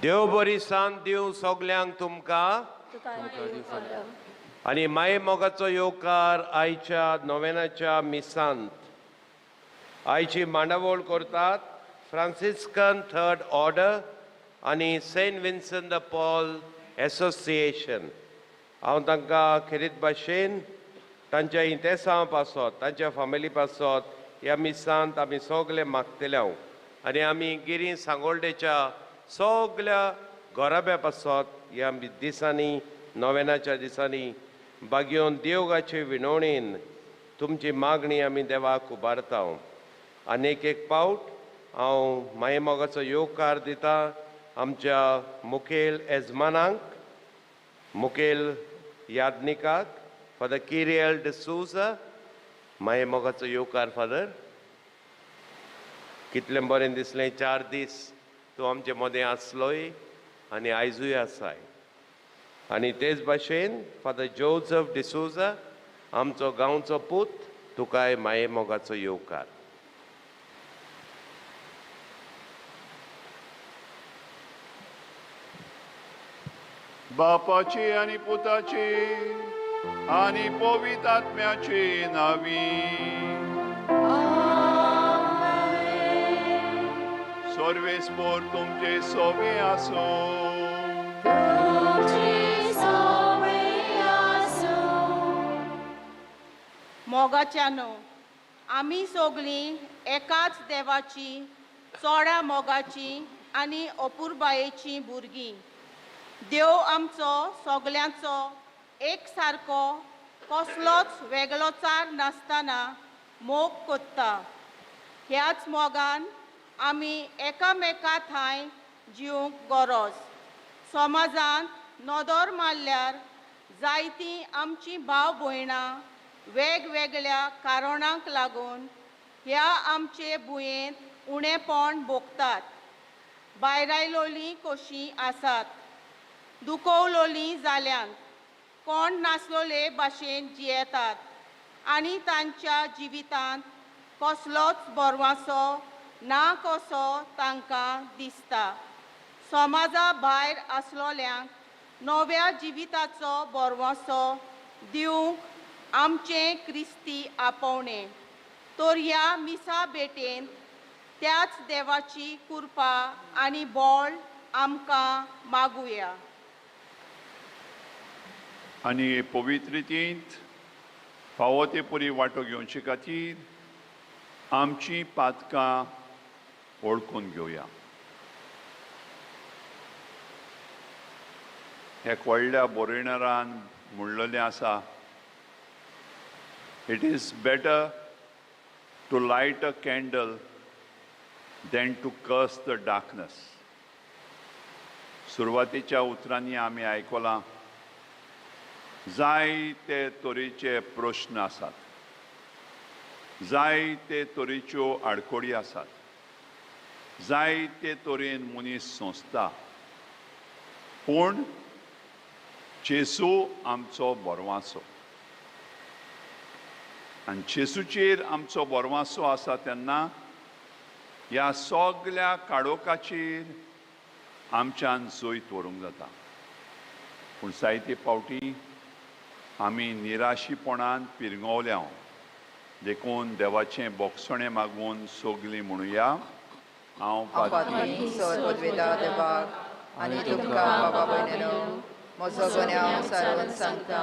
देव बरी सांत दिवं सगल्यांक तुमकां आनी माये मोगाचो येवकार आयच्या नोवेनाच्या मिसांत. आयची मांडावळ करतात फ्रांसिस्कन थर्ड ऑर्डर आनी Saint Vincent de Paul association. हांव तांकां खेरीत भाशेन तांच्या इंतेसांव पासत, तांच्या फामिली पासत ह्या मिसांत आमी सगले मागतले हांव. आनी आमी गिरी सांगोल्डेच्या सगल्या घराब्या पासत ह्या दिसांनी, नोवेनाच्या दिसांनी बागयोवन देवगाचे विनवणेन तुमची मागणी आमी देवाक उबारता. आनी एक एक पावट हांव माये मोगाचो येवकार दिता आमच्या मुखेल येजमानांक, मुखेल यादनिकाक फादर किरियल डिसूजा. माये मोगाचो येवकार फादर. कितलें बरें दिसलें, 4 दीस तूं आमचे मदें आसलोय आनी आयजूय आसाय. आनी तेच भाशेन फादर जोजफ डिसूजा आमचो गांवचो पूत, तुकाय माये मोगाचो येवकार. बापाची आनी पुताची आनी पवित्र आत्म्याची नावी. सर्वेस्पोर तुमचे सोबे आसो. मोगाच्यानो, आमी सगळीं एकाच देवाची, चोडा मोगाची आनी अपुरबायेची भुरगीं. देव आमचो सगल्यांचो एक सारको, कसलोच वेगळोचार नासतना मोग कोत्ता. ह्याच मोगान आमी एकामेका थांय जिवंक गरज. समाजांत नदर मारल्यार जायतीं आमचीं भाव भयणां वेगवेगळ्या कारणांक लागून ह्या आमचे भुंयेंत उणेपण भोगतात. भायरायलोलीं कशीं आसात, दुखवलोलीं जाल्यांत, कोण नासलोले भाशेन जियेतात आनी तांच्या जिवितांत कसलोच बरवासो ना कसो तांकां दिसता. समाजा भायर आसलोल्यांक नव्या जिविताचो बरवासो दिवंक आमचें क्रिस्ती आपोवणें. तर ह्या मिसा भेटेंत त्याच देवाची कृपा आनी बळ आमकां मागुया. आनी पवित्र रितींत फावो ते परी वांटो घेवचे खातीर आमची पातकां वळखून घेवया. एक व्हडल्या बरोवणारान म्हणलेलें आसा, it is better to light a candle than to curse the darkness. सुरवातेच्या उतरांनी आमी आयकलां, जायते तरेचे प्रश्न आसात, जायते तरेच्यो आडखळी आसात, जायते तरेन मनीस सोंसता, पूण जेजू आमचो बरवासो. आनी जेजूचेर आमचो बरवासो आसा तेन्ना ह्या सगल्या काळोखाचेर आमच्यान जैत व्हरूंक जाता. पूण जायते फावटी आमी निराशीपणान पिरंगवल्या. देखून देवाचें बोगसणें मागून सगलीं म्हणुया, हांव पातकी सर्वद्वेदा देवाक आनी तुमकां बाबा भयणीनो म्हजो गुन्यांव सारून सांगता.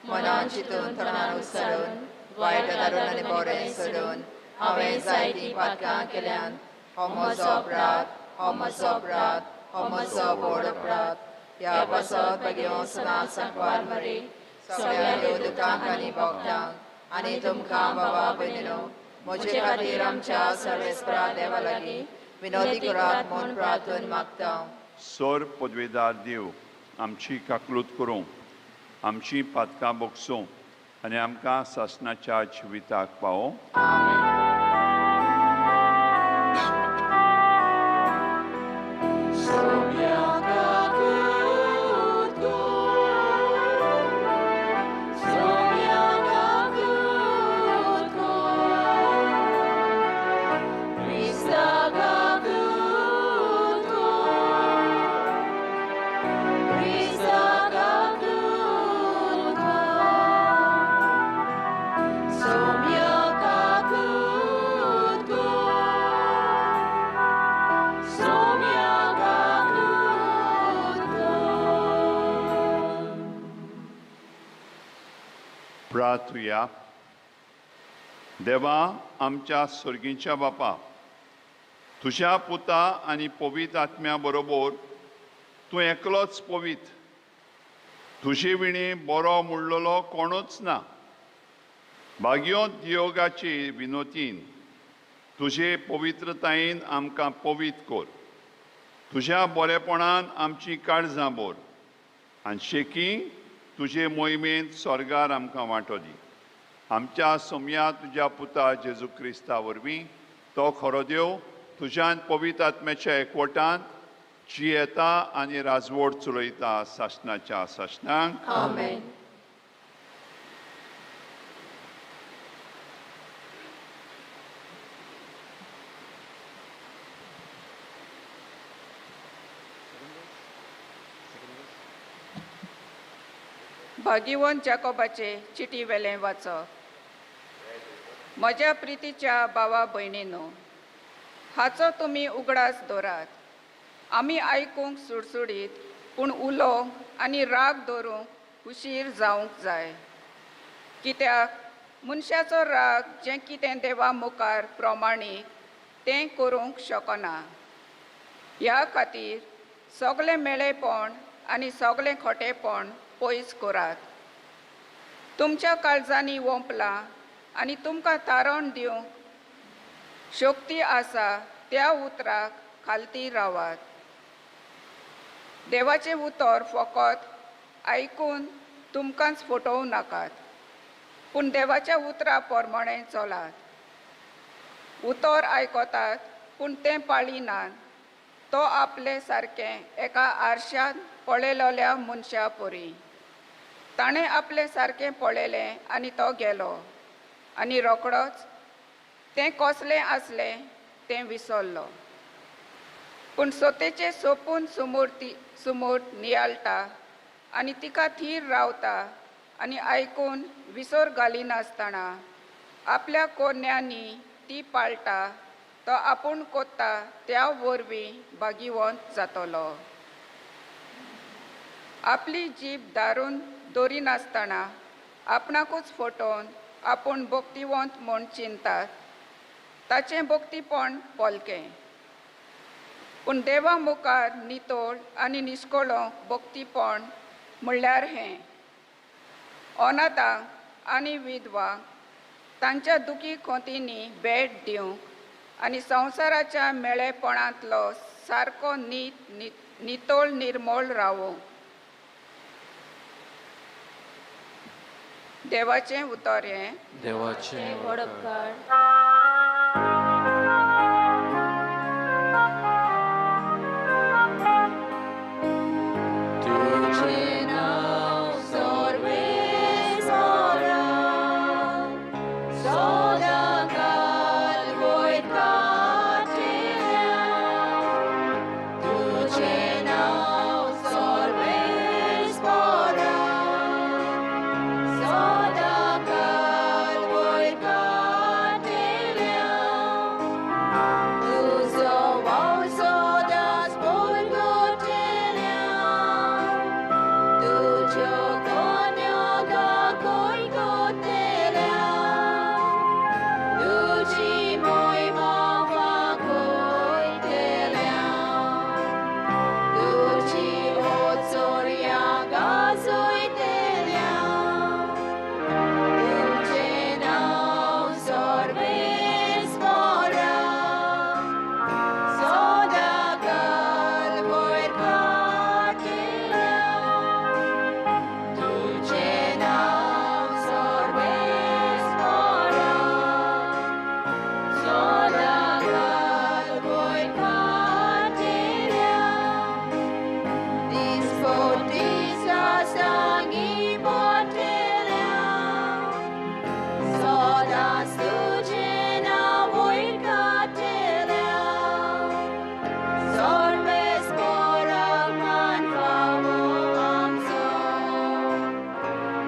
मनान चिंतून तणान उत्सरून वायट दारून आनी बरें सोडून हांवें जायतीं पातकां केल्यान. हो म्हजो अपराध, हो म्हजो अपराध, हो म्हजो व्हड अपराध. ह्या पासत भगेवन सदां सांकवार मरे सगळ्या देवदूतांक आनी भक्तांक आनी तुमकां बाबा भयणीनो म्हजे खातीर आमच्या सर्वेस्परा देवा लागीं विनोदी करात म्हूण प्रार्थून मागता. सर पदवेदार देव आमची काकलूत करूं, आमची पातकां बोगसूं आनी आमकां सासणाच्या जिविताक पावो. Krista. प्रार्थुया. देवा आमच्या सर्गीच्या बापा, तुज्या पुता आनी पवित्र आत्म्या बरोबर तूं एकलोच पवित्र, तुजे विणें बरो मुडलेलो कोणूच ना. भाग्योंत योगाचे विनोतीन तुजे पवित्रतायेन आमकां पवित्र कर. तुज्या बरेपणान आमची काळजां बोर आनी शेकी तुजे मोहिमेंत स्वर्गार आमकां वांटो दी. आमच्या सोमया तुज्या पुता जेजू क्रिस्ता वरवीं तो खरो देव तुज्यान पवित्र आत्म्याच्या एकवटांत जियेता आनी राजवट चलयता सासणाच्या सासणाक. आमेन. भाग्यवंत जाकोबाचे चिटी वेलें वाचप. म्हज्या प्रितीच्या भावा भयणीनो, हाचो तुमी उगडास दवरात. आमी आयकूंक सुडसुडीत पूण उलोवंक आनी राग दवरूंक हुशीर जावंक जाय. कित्याक मनशाचो राग जें कितें देवा मुखार प्रमाणीक तें करूंक शकना. ह्या खातीर सगळें मेळेपण आनी सगळें खोटेपण पयस करात. तुमच्या काळजांनी वोंपलां आनी तुमकां तारण दिवंक शक्ती आसा त्या उतराक खालती रावात. देवाचें उतर फकत आयकून तुमकांच फटोवं नाकात, पूण देवाच्या उतरा प्रमाणें चलात. उतर आयकतात पूण तें पाळिनात तो आपले सारकें एका आरशांत पळयलेल्या मनशा परी. ताणें आपलें सारकें पळयलें आनी तो गेलो आनी रोकडोच तें कसलें आसलें तें विसरलो. पूण सोतेचें सोपून सुमूर्त नियाळटा आनी तिका थीर रावता आनी आयकून विसर घालिनासतना आपल्या कोन्यांनी ती पाळटा तो आपूण कोत्ता त्या वरवीं भागीवंत जातलो. आपली जीब दारून दवरिनासतना आपणाकूच फटोवन आपूण भक्तिवंत म्हूण चिंतात ताचें भक्तीपण पोलकें. पूण देवा मुखार नितळ आनी निश्कळो भक्तीपण म्हणल्यार हें अनाथांक आनी विधवांक तांच्या दुखी खोतींनी भेट दिवंक आनी संवसाराच्या मेळेपणांतलो सारको नीत नितळ निर्मळ रावूंक. देवाचें उतर हें. देवाचें वडपकार. तुझे नाव सर्वेस्परा, सदांकाळ वयताटेल्या. तुझे नाव सर्वेस्परा, सदांकाळ वयताटेल्या. तुजो वावर सदांच बळगटेल्या, तुज्यो कोन्यो दाखयतल्या, तुजी मोहिमा वागयतल्या, तुजी ओचोर्या गाजयतल्या. तुजें नांव सर्वेस्परा, सदांकाळ वयताटेल्या. तुजें नांव सर्वेस्परा, सदांकाळ वयताटेल्या. दिसपटीच्या सांगी पोटेल्या, सदांच तुजें नांव वयताटेल्या. सर्वेस्पराक मान फावो आमचो,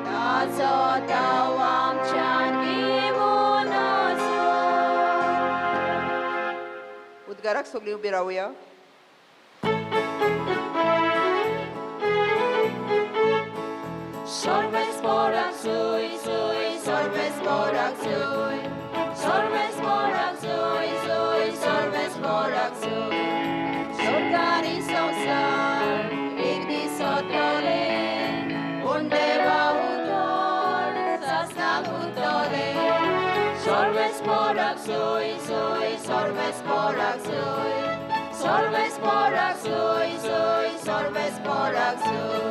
ताचो ताव आमच्यान घेवन आसो. उद्गाराक सगळीं उबी रावया. सर्वेस्पराक सुय सुय zoy, Sorves morak zoy, zoy, sorves morak zoy. Sorgari संसार एक दीस वतले, पूण देवा उतर सासणाक उरतले. Sorves morak zoy, zoy, sorves morak zoy. Sorves morak zoy, zoy, sorves morak zoy.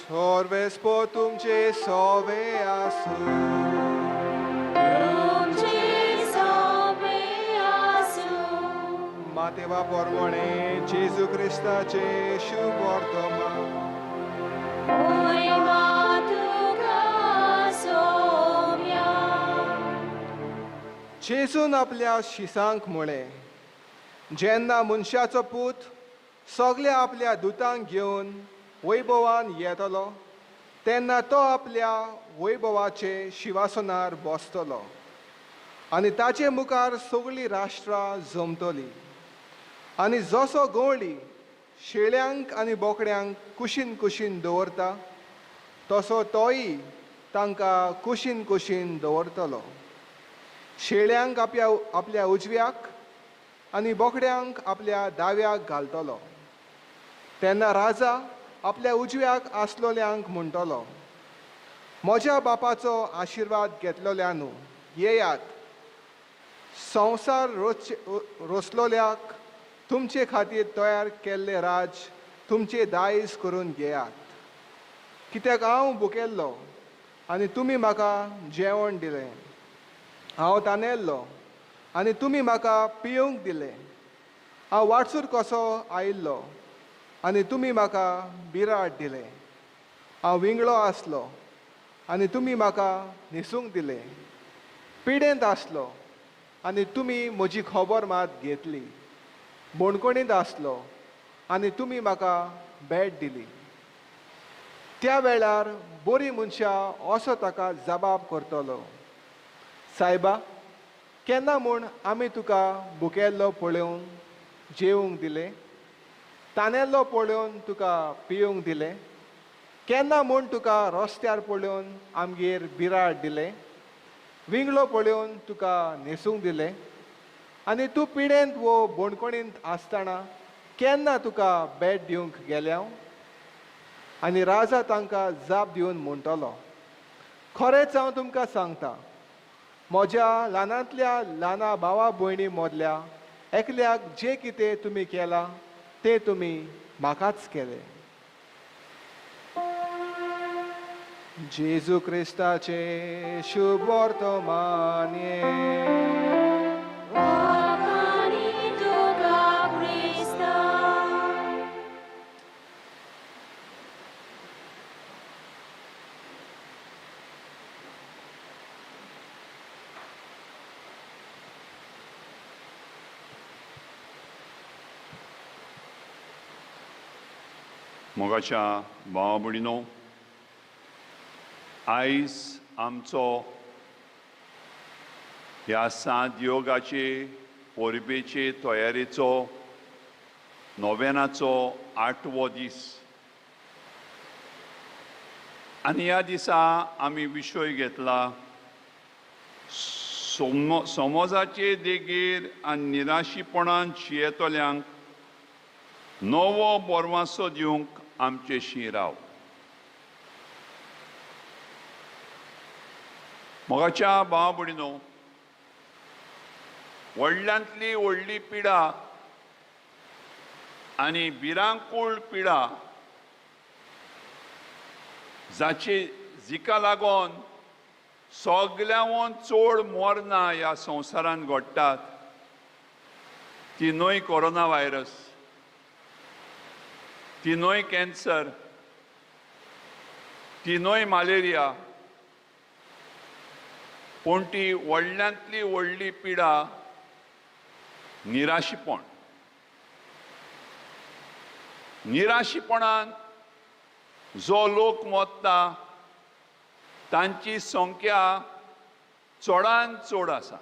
Sorves po तुमचे सोवे आसूं. तुमचे सोबे आसूं. मातेवा परवणे जेजू क्रिस्ताचे शुभ वर्तमान. मोहिमा तुका सोम्या. जेजून आपल्या शिसांक म्हळें, जेन्ना मनशाचो पूत सगल्या आपल्या दुतांक घेवन वैभवान येतलो तेन्ना तो आपल्या वैभवाचे शिवासनार बसतलो आनी ताचे मुखार सगळीं राष्ट्रां जमतलीं आनी जसो गवळी शेळ्यांक आनी बोकड्यांक कुशीन कुशीन दवरता तसो तोय तांकां कुशीन कुशीन दवरतलो. शेळ्यांक आपल्या आपल्या उजव्याक आनी बोकड्यांक आपल्या दाव्याक घालतलो. तेन्ना राजा आपल्या उजव्याक आसलोल्यांक म्हणटलो, म्हज्या बापाचो आशिर्वाद घेतलोल्यानू येयात, संवसार रोसलोल्याक तुमचे खातीर तयार केल्लें राज तुमचें दायज करून घेयात. कित्याक हांव भुकेल्लो आनी तुमी म्हाका जेवण दिलें, हांव तानेल्लो आनी तुमी म्हाका पिवंक दिलें, हांव वाटसूर कसो आयिल्लो आनी तुमी म्हाका बिराड दिलें, हांव विंगळो आसलो आनी तुमी म्हाका न्हेसूंक दिलें, पिडेंत आसलो आनी तुमी म्हजी खबर मात घेतली, बणकोणींत आसलो आनी तुमी म्हाका भेट दिली. त्या वेळार बरीं मनशां असो ताका जबाब करतलो, सायबा केन्ना म्हूण आमी तुका भुकेल्लो पळोवन जेवंक दिलें, तानेल्लो पळोवन तुका पिवंक दिलें, केन्ना म्हूण तुका रस्त्यार पळोवन आमगेर बिराड दिलें, विंगळो पळोवन तुका न्हेसूंक दिलें आनी तूं पिडेंत वो बणकोणींत आसतना केन्ना तुका भेट दिवंक गेल्या? आनी राजा तांकां जाप दिवन म्हणटलो, खरेंच हांव तुमकां सांगता, म्हज्या ल्हानांतल्या ल्हाना भावा भयणी मदल्या एकल्याक जें कितें तुमी केलां तें तुमी म्हाकाच केलें. जेजू क्रिस्ताचे शुभ वर्तमान. वाखाणी तुका क्रिस्ता. मोगाच्या भावा भयणीनो, आयज आमचो ह्या सात योगाचे परबेचे तयारेचो नोवेनाचो 8वो दीस आनी ह्या दिसा आमी विशय घेतला समाजाचे देगेर आनी निराशीपणान जियेतल्यांक नवो बोरवासो दिवंक आमचे शी राव. मोगाच्या भाव भयणीनो, व्हडल्यांतली व्हडली पिडा आनी भिरांकूळ पिडा जाची जिका लागून सगल्यांवन चड मरणां ह्या संवसारांत घडटात ती न्हय कोरोना व्हायरस, ती न्हय कॅन्सर, ती न्हय मलेरिया, पूण ती व्हडल्यांतली व्हडली पिडा निराशीपण. निराशीपणान जो लोक मरता तांची संख्या चडान चड आसा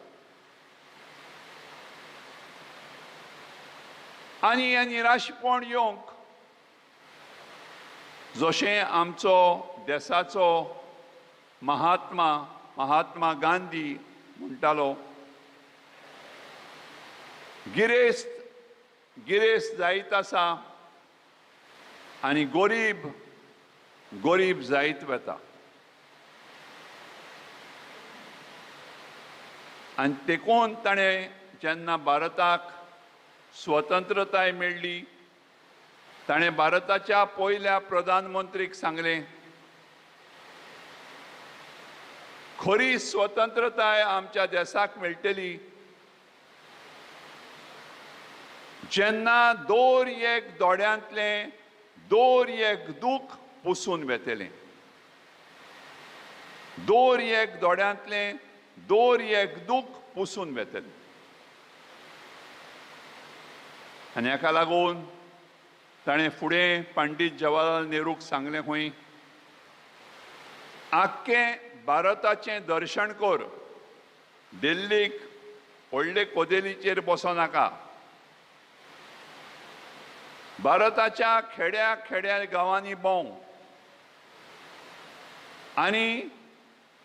आनी हें निराशीपण येवंक जशें आमचो देसाचो महात्मा महात्मा गांधी म्हणटालो, गिरेस्त गिरेस्त जायत आसा आनी गोरीब गोरीब जायत वता. आनी देखून ताणें जेन्ना भारताक स्वतंत्रताय मेळ्ळी ताणें भारताच्या पयल्या प्रधानमंत्रीक सांगलें, खरी स्वतंत्रताय आमच्या देशाक मेळटली जेन्ना दर एक दोळ्यांतलें दर एक दूख पुसून वेतलें, दर एक दोळ्यांतलें दर एक दूख पुसून वेतलें. आनी हाका लागून ताणें फुडें पंडीत जवाहरलाल नेहरूक सांगलें खंय, आख्खें भारताचें दर्शन कर, दिल्लीक व्हडले कोदेलीचेर बसो नाका, भारताच्या खेड्या खेड्या गांवांनी भोंव आनी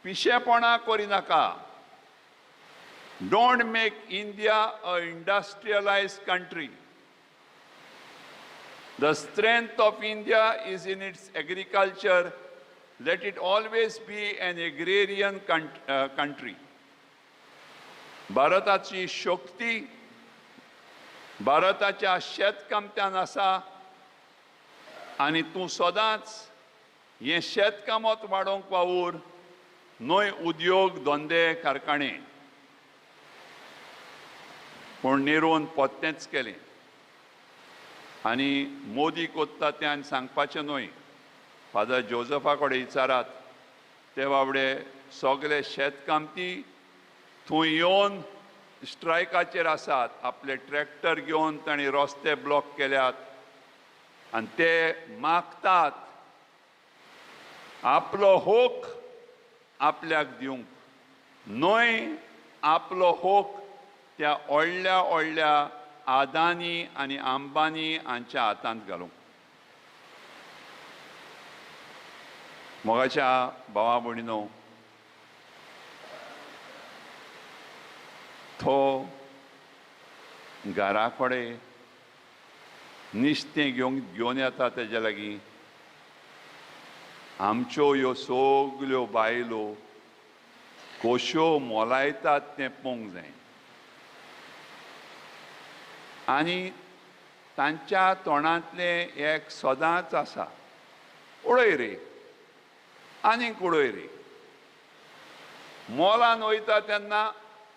पिशेपणां करिनाका. Don't make India a industrialised country. The strength of India is in its agriculture. Let it always be an agrarian country. भारताची शक्ती भारताच्या शेतकामत्यान आसा आनी तूं सदांच हें शेतकामत वाडोवंक वावूर, न्हय उद्योग धंदे कारखाने. पूण नेरून पोत्तेंच केलें आनी मोदी कोत्ता तें आनी सांगपाचें न्हय. फादर जोजफा कडेन विचारात, ते बाबडे सगळे शेतकामती थंय येवन स्ट्रायकाचेर आसात, आपले ट्रॅक्टर घेवन तांणी रस्ते ब्लॉक केल्यात आनी ते मागतात आपलो होक आपल्याक दिवंक, न्हय आपलो होक त्या व्हडल्या व्हडल्या आदानी आनी अंबानी हांच्या हातांत घालूंक. मोगाच्या भावा भयणीनो, तो घरा कडेन निस्तें घेवन येता तेज्या लागीं आमच्यो ह्यो सगल्यो बायलो कश्यो मोलायतात तें पळोवंक जाय आनी तांच्या तोंडांतलें एक सदांच आसा, उडय रे आनीक उडय रे. मोलान वयता तेन्ना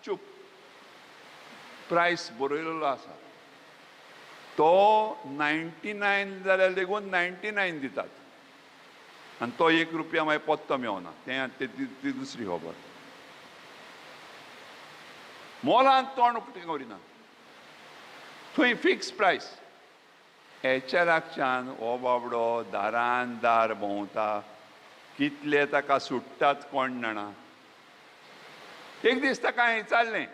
चूप, प्रायस बरयलेलो आसा तो 99 जाल्यार लेगून 99 दितात आनी तो 1 रुपया मागीर पत्तो मेवना, तें ती दुसरी खबर. मोलान तोंड उक्तें करिना, थंय फिक्स प्रायस. हेच्या लागच्यान हो बाबडो दारान दार भोंवता, कितले ताका सुट्टात कोण जाणा. एक दीस ताका हांवें विचारलें,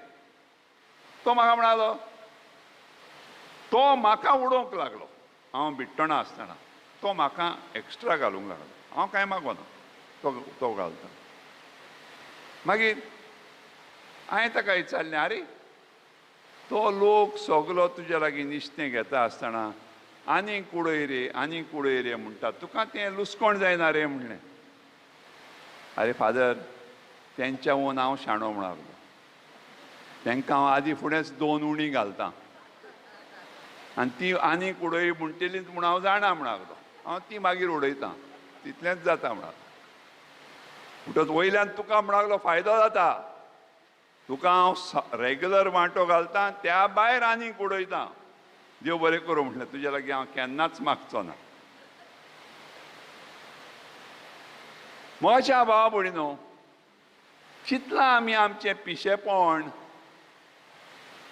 तो म्हाका म्हणालो, तो म्हाका उडोवंक लागलो, हांव बिट्टणा आसतना तो म्हाका एक्स्ट्रा घालूंक लागलो, हांव कांय मागोना, तो घालता. मागीर हांवें ताका विचारलें, आरे तो लोक सगलो तुज्या लागीं निस्तें घेता आसतना आनीक उडय रे आनीक उडय रे म्हणटा, तुका तें लुसकोण जायना रे म्हणलें. आरे फादर, तेंच्या वोन हांव शाणो म्हणलो, तांकां हांव आदीं फुडेंच 2 उणी घालतां आनी ती आनीक उडय म्हणटलीच म्हूण हांव जाणा म्हणलो, हांव ती मागीर उडयतां, तितलेंच जाता म्हणलो. म्हणटच वयल्यान तुका म्हणलो फायदो जाता, तुका हांव रेगुलर वांटो घालतां, त्या भायर आनीक उडयतां, देव बरें करूं म्हटलें, तुज्या लागीं हांव केन्नाच मागचो ना. म्हज्या भावा भयणीनो, चितलां आमी आमचें पिशेपण,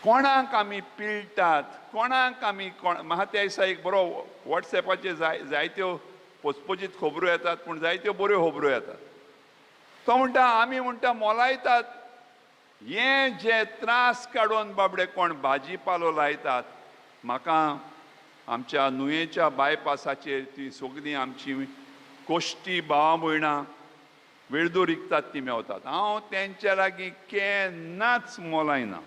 कोणाक आमी पिळटात, कोणाक आमी म्हाका त्या दिसा एक बरो वॉट्सएपाचेर जायत्यो पचपचीत खबरो येतात, पूण जायत्यो बऱ्यो खबरो येतात. तो म्हणटा, आमी म्हणटा मोलायतात हे जे त्रास काडून बाबडे कोण भाजी पालो लायतात. म्हाका आमच्या नुयेच्या बायपासाचेर ती सगळीं आमची कोश्टी भावां भयणां वेळदूर विकतात ती मेवतात. हांव तेंच्या लागीं केन्नाच मोलायना.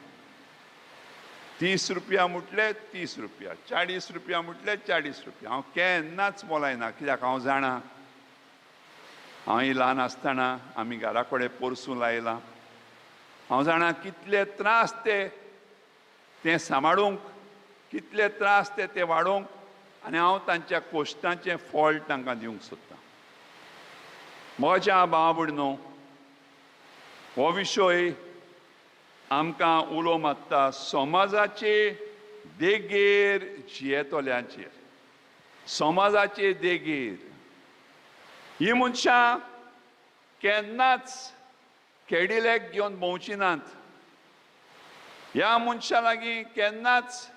30 रुपया म्हटले 30 रुपया, 40 रुपया म्हटले 40 रुपया, हांव केन्नाच मोलायना. कित्याक हांव जाणा, हांव ल्हान आसतना आमी घरा कडेन पोरसूं लायलां, हांव जाणा कितले त्रास ते सांबाळूंक, कितले त्रास ते वाडोवंक, आनी हांव तांच्या कोश्टांचें फळ तांकां दिवंक सोदतां. म्हज्या भावा भयणो, हो विशय आमकां उलो मारता समाजाचे देगेर जियेतल्यांचेर, समाजाचे देगेर. ही मनशां केन्नाच केडिलॅक घेवन भोंवची नात, ह्या मनशां लागीं केन्नाच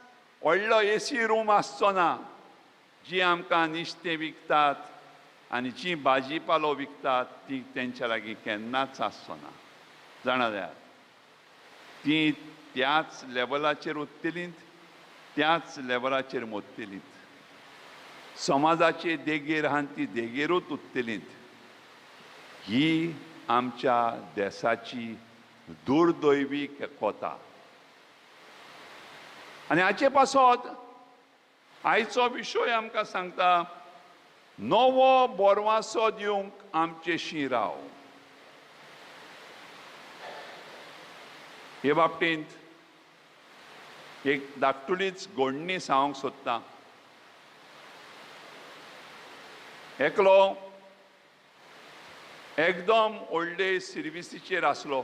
व्हडलो एसी रूम आसचो ना. जी आमकां निस्तें विकतात आनी जी भाजी पालो विकतात ती तेंच्या लागीं केन्नाच आसचो ना. जाणा जायात, ती त्याच लेवलाचेर उत्तलींत, त्याच लेवलाचेर मोत्तलींत. समाजाचे देगेर आहान ती देगेरूच उत्तलींत. ही आमच्या देसाची दुर्दैवी कोता. आनी हाचे पासत आयचो विशय आमकां सांगता, नवो बोरवासो दिवंक आमचेशी राव. हे बाबतींत एक धाकटुलीच गोडणी सांगूंक सोदता. एकलो एकदम व्हडले सर्विसीचेर आसलो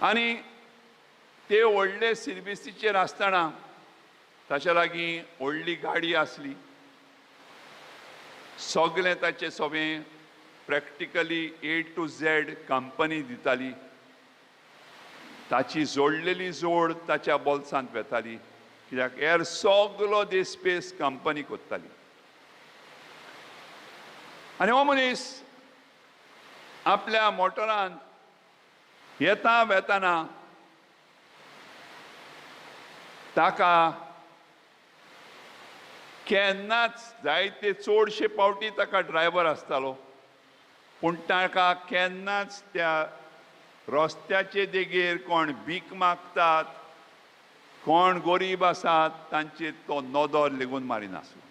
आनी ते व्हडले सर्विसीचेर आसतना ताच्या लागीं व्हडली गाडी आसली. सगळें ताचें सगळें practically A to Z company दिताली. ताची जोडलेली जोड ताच्या बोल्सांत वेताली, कित्याक हेर सगलो देसपेस कंपनी कोत्ताली. आनी हो मनीस आपल्या मोटरान येता वेताना ताका केन्नाच जायते चडशे पावटी ताका ड्रायव्हर आसतालो, पूण ताका केन्नाच त्या रस्त्याचे देगेर कोण भीक मागतात, कोण गरीब आसात तांचेर तो नदर लेगून मारिनासलो.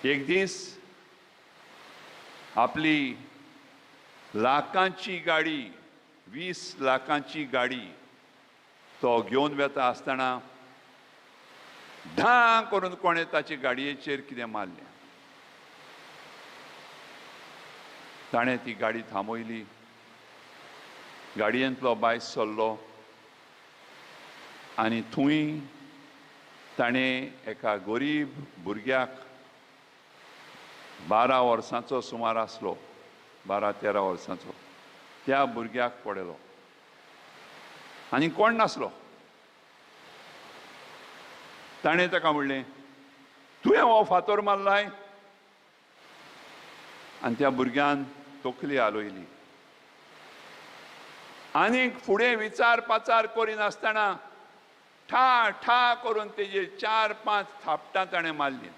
एक दीस आपली लाखांची गाडी, 20 लाखांची गाडी तो घेवन वेता आसतना धां करून कोणें ताचे गाडयेचेर कितें मारलें. ताणें ती गाडी थांबयली, गाडयेंतलो भायर सरलो आनी थंय ताणें एका गरीब भुरग्याक, 12 वर्सांचो सुमार आसलो, 12-13 वर्सांचो, त्या भुरग्याक पळयलो आनी कोण नासलो. ताणें ताका म्हणलें, तुवें हो फातोर मारलाय? आनी त्या भुरग्यान तकली हालयली. आनीक फुडें विचार पाचार करिनासतना ठा ठा करून तेजेर 4-5 थापटां ताणें मारलीं.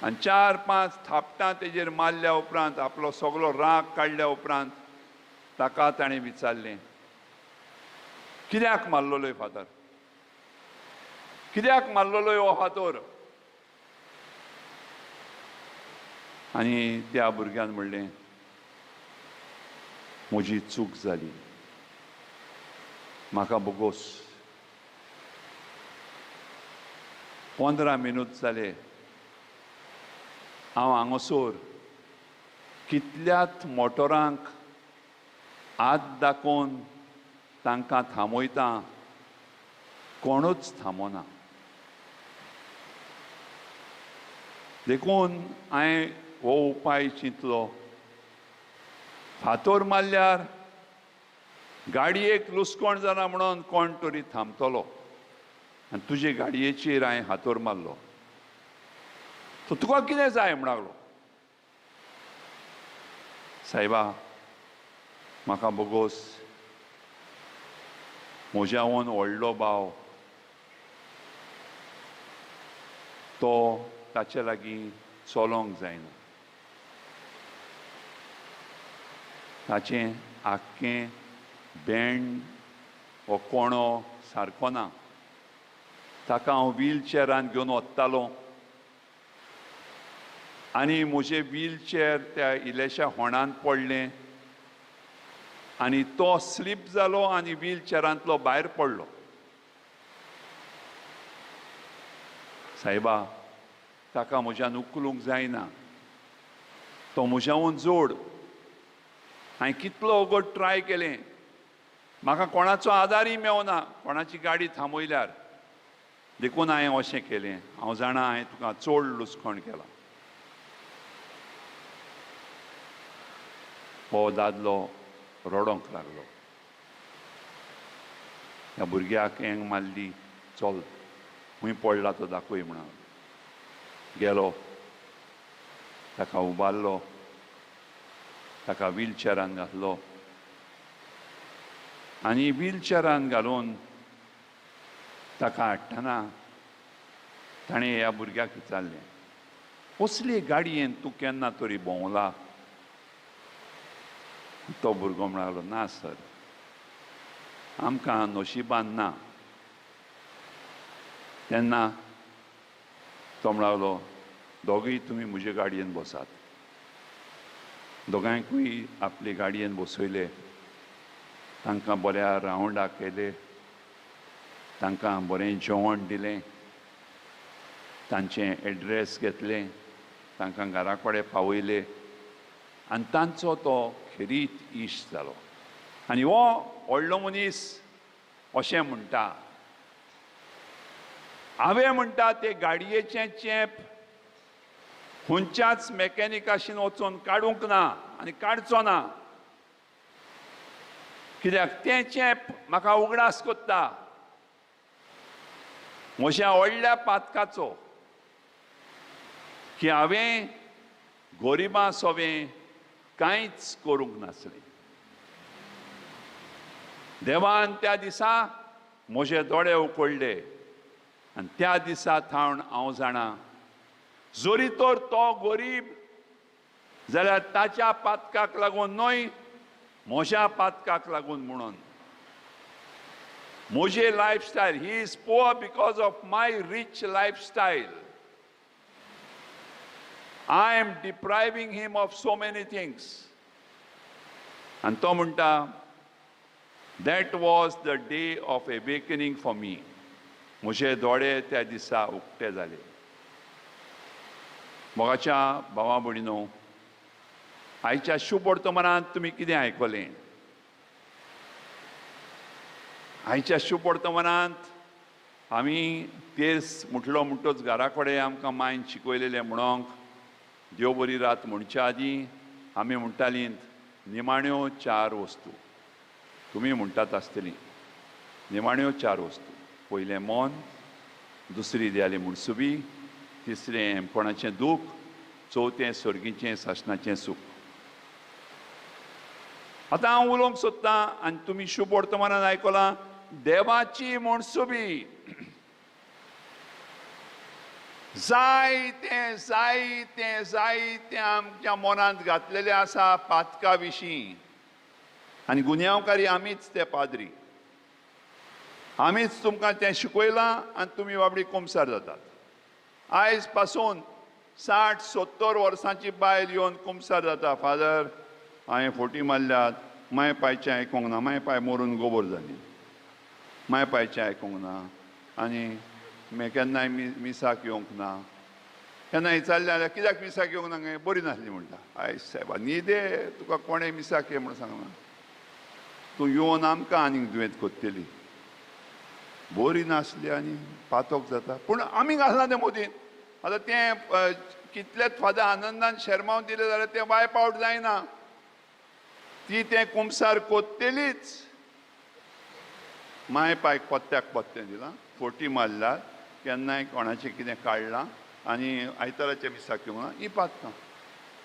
आनी 4-5 थापटां तेजेर मारल्या उपरांत, आपलो सगलो राग काडल्या उपरांत ताका ताणें विचारलें, कित्याक मारलोलोय फातर, कित्याक मारलोलोय हो फातोर? आनी त्या भुरग्यान म्हणलें, म्हजी चूक जाली, म्हाका बोगोस. 15 मिनूत जाले, हांव हांगासर कितल्याच मोटरांक हात दाखोवन तांकां थांबयता, कोणूच थांबना. देखून हांवें हो उपाय चिंतलो, फातोर मारल्यार गाडयेक लुसकोण जाला म्हणून कोण तरी थांबतलो, आनी तुजे गाडयेचेर हांवें हातोर मारलो, तो तुका कितें जाय म्हण लागलो. सायबा, म्हाका बोगोस, म्हज्यावन व्हडलो भाव तो ताचे लागीं चलोंक जायना, ताचें आख्खें बेंड वो कोणो सारको ना, ताका हांव व्हीलचेरान घेवन वतालो आनी म्हजें व्हीलचेर त्या इल्ल्याशा होणान पडलें आनी तो स्लीप जालो आनी व्हीलचेरांतलो भायर पडलो. सायबा, ताका म्हज्यान उखलूंक जायना, तो म्हज्याहून जोड. हांवें कितलो वगत ट्राय केलें, म्हाका कोणाचो आदारय मेवना, कोणाची गाडी थांबयल्यार, देखून हांवें अशें केलें. हांव जाणा हांवें तुका चड लुसकोण केलां. हो दादलो रडोंक लागलो. ह्या भुरग्याक एंग मारली, चल खंय पडला तो दाखय म्हणून. गेलो, ताका उबारलो, ताका व्हीलचेरान घातलो आनी व्हीलचेरान घालून ताका हाडटना ताणें ह्या भुरग्याक विचारलें, कसले गाडयेन तूं केन्ना तरी भोंवला? तो भुरगो म्हणालो, ना सर, आमकां नशिबान ना. तेन्ना तो म्हणालो, दोगूय तुमी म्हजे गाडयेन बसात. दोगांयकूय आपले गाडयेन बसयले, तांकां बऱ्या रावंडाक केले, तांकां बरें जेवण दिलें, तांचें एड्रेस घेतलें, तांकां घरा कडेन पावयले आनी तांचो तो खेरीत इश्ट जालो. आनी हो व्हडलो मनीस अशें म्हणटा, हांवें म्हणटा ते गाडयेचें चेप खंयच्याच मॅकॅनिकाशीन वचून काडूंक ना आनी काडचो ना, कित्याक तें चेप म्हाका उगडास कोत्ता म्हज्या व्हडल्या पातकाचो, की हांवें गरिबां सोवें कांयच करूंक नासलें. देवान त्या दिसा म्हजे दोळे उकडले आनी त्या दिसा थावन हांव जाणा, जरी तर तो गरीब जाल्यार ताच्या पातकाक लागून न्हय, म्हज्या पातकाक लागून म्हणून. म्हजे lifestyle, he is poor because of my rich lifestyle. I am depriving him of so many things. आनी तो म्हणटा, that was the day of awakening for me. म्हजे दोळे त्या दिसा उक्ते जाले. मोगाच्या भावा भयणीनो, आयच्या शुभ वर्तमानांत तुमी कितें आयकलें? आयच्या शुभ वर्तमानांत आमी तेर्स म्हटलो म्हणटोच घरा कडेन आमकां मायन शिकयलेलें म्हणोंक देव बरी रात म्हणच्या आदीं आमी म्हणटालीं निमाण्यो चार वस्तू. तुमी म्हणटात आसतलीं निमाण्यो चार वस्तू. पयलें मन, दुसरी देवाली मुणसुबी, तिसरें कोणाचें दूख, चवथें सर्गीचें सासणाचें सूख. आतां हांव उलोवंक सोदतां आनी तुमी शुभ वर्तमानान आयकलां देवाची मुणसुबी. जायतें जायतें जायतें आमच्या मनांत घातलेलें आसा पातका विशीं, आनी गुन्यांवकारी आमीच ते पाद्री, आमीच तुमकां तें शिकयलां आनी तुमी बाबडी कुमसार जातात. आयज पासून 60-70 वर्सांची बायल येवन कुमसार जाता, फादर हांवें फोटी मारल्यात, माय पायचें आयकूंक ना, माय पाय मरून गोबोर जाली, माय पायचें आयकूंक ना आनी मे केन्नाय मिसाक येवंक ना. केन्ना विचारलें जाल्यार कित्याक मिसाक येवंक ना गे, बरी नासली म्हणटा. आयज सायबा न्ही दे, तुका कोणें मिसाक ये म्हूण सांगना, तूं येवन आमकां आनीक दुयेंत कोत्तली. बरी नासली आनी पातोक जाता, पूण आमी घालना तें मोदीन. आतां तें कितलेच फादर आनंदान शेरमांव दिलें जाल्यार तें वायप आवट जायना, ती तें कुमसार कोत्तेलीच. माय पायक पत्त्याक पत्तें दिलां, फोटी मारल्यार, केन्नाय कोणाचें कितें काडलां आनी आयताराच्या मिसाक येवंक ना. ही पातकां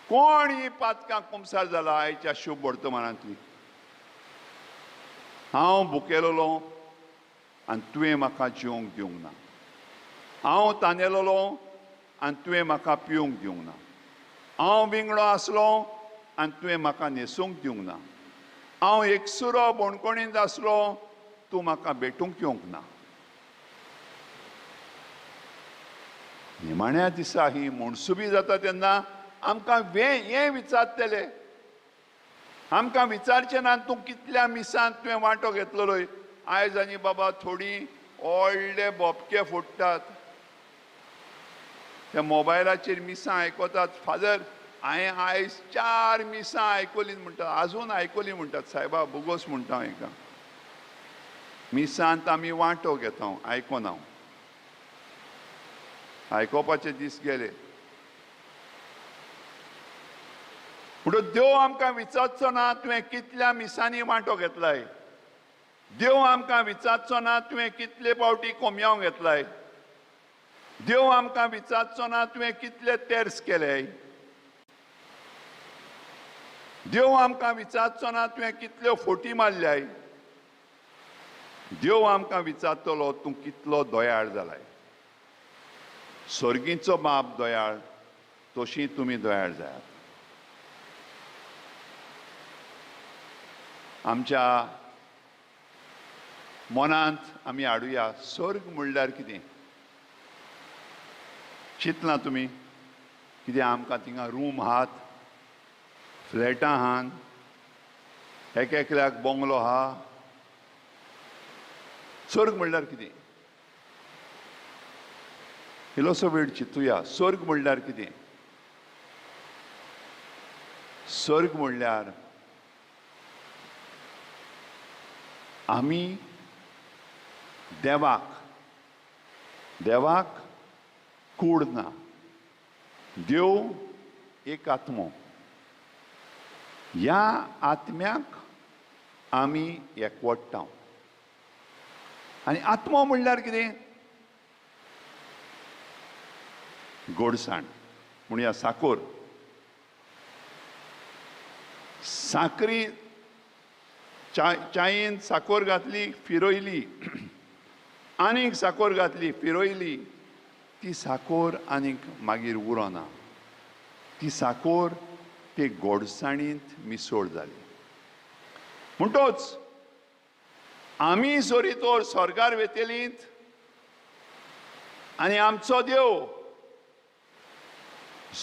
कोण ही पातकां कुमसार जाला आयच्या शुभ वर्तमानांतली. हांव भुकेलेलो, आनी तुवें म्हाका जेवंक दिवंक ना, हांव तानेलोलो आनी तुवें म्हाका पिवंक दिवंक ना, हांव विंगडो आसलो आनी तुवें म्हाका न्हेसूंक दिवंक ना, हांव एकसुरो बणकोणींत आसलो तूं म्हाका भेटूंक येवंक ना. निमाण्या दिसा ही म्हणसुबी जाता तेन्ना आमकां हें विचारतले, आमकां विचारचें ना तूं कितल्या मिसांत तुवें वांटो घेतलेलो. आयज आनी बाबा थोडीं व्हडले बोपके फोडटात, त्या मोबायलाचेर मिसां आयकतात. फादर हांवें आयज 4 मिसां आयकलीं म्हणटात, आजून आयकलीं म्हणटात, सायबा बोगोस म्हणटा हांव हेका. मिसांत आमी वांटो घेता, आयकना, आयकोपाचे दीस गेले. म्हणून देव आमकां विचारचो ना तुवें कितल्या मिसांनी वांटो घेतलाय, देव आमकां विचारचो ना तुवें कितले पावटी कोमयांव घेतलाय, देव आमकां विचारचो ना तुवें कितले तेर्स केले, देव आमकां विचारचो ना तुवें कितल्यो फोटी मारल्याय, देव आमकां विचारतलो तूं कितलो दयाळ जालाय. सर्गीचो बाप दयाळ तशी तुमी दयाळ जायात. आमच्या मनांत आमी हाडुया स्वर्ग म्हणल्यार कितें चिंतलां तुमी? कितें आमकां थिंगा रूम आहात, फ्लॅटां आहात, एक एकल्याक बंगलो आहा? स्वर्ग म्हणल्यार कितें? इल्लोसो वेळ चिंतुया. स्वर्ग म्हणल्यार कितें? स्वर्ग म्हणल्यार आमी देवाक, देवाक कूड ना, देव एक आत्मो, ह्या आत्म्याक आमी एकवटता. आनी आत्मो म्हणल्यार कितें? गोडसाण म्हणया, साकोर, साकरी चायेन साकोर घातली फिरयली, आनीक साकोर घातली फिरयली, ती साकोर आनीक मागीर उरना, ती साकोर ते गोडसाणींत मिसळ जाली. म्हणटोच आमी जरी तर स्वर्गार वेतेलींत आनी आमचो देव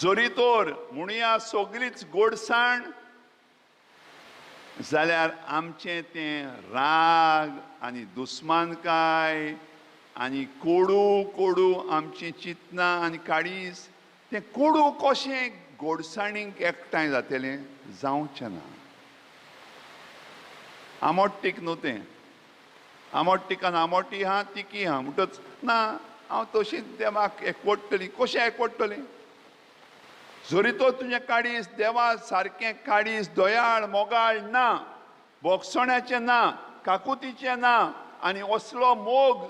जरी तर म्हणया सगळीच गोडसाण जाल्यार आमचें तें राग आनी दुस्मानकाय आनी कोडू कोडू आमचीं चिंतनां आनी काळीज तें कोडू कशें गोडसाणीक एकठांय जातलें? जावचें ना. आमोट्टीक न्हू तें, आमोट्टिकान आमोटी आहा तिकी आहा, म्हणटच ना हांव तशीच देवाक एकवटतली. कशें एकवटतली? जरी तो तुजें काळीज देवा सारकें काळीज दयाळ मोगाळ ना, बोगसण्याचें ना, काकुतीचें ना, आनी असलो मोग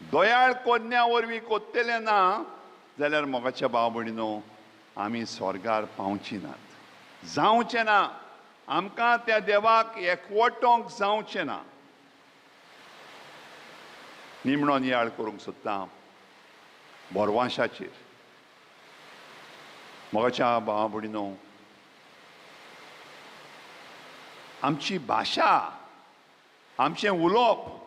दयाळ कोन्या वरवीं कोत्तलें ना जाल्यार मोगाच्या भाव भयणीनो आमी स्वर्गार पावची नात, जावचें ना. आमकां त्या देवाक एकवटोंक जावचें ना. निमणो नियाळ करूंक सोदता बोरवांशाचेर. मोगाच्या भावा भयणीनो, आमची भाशा, आमचें उलोवप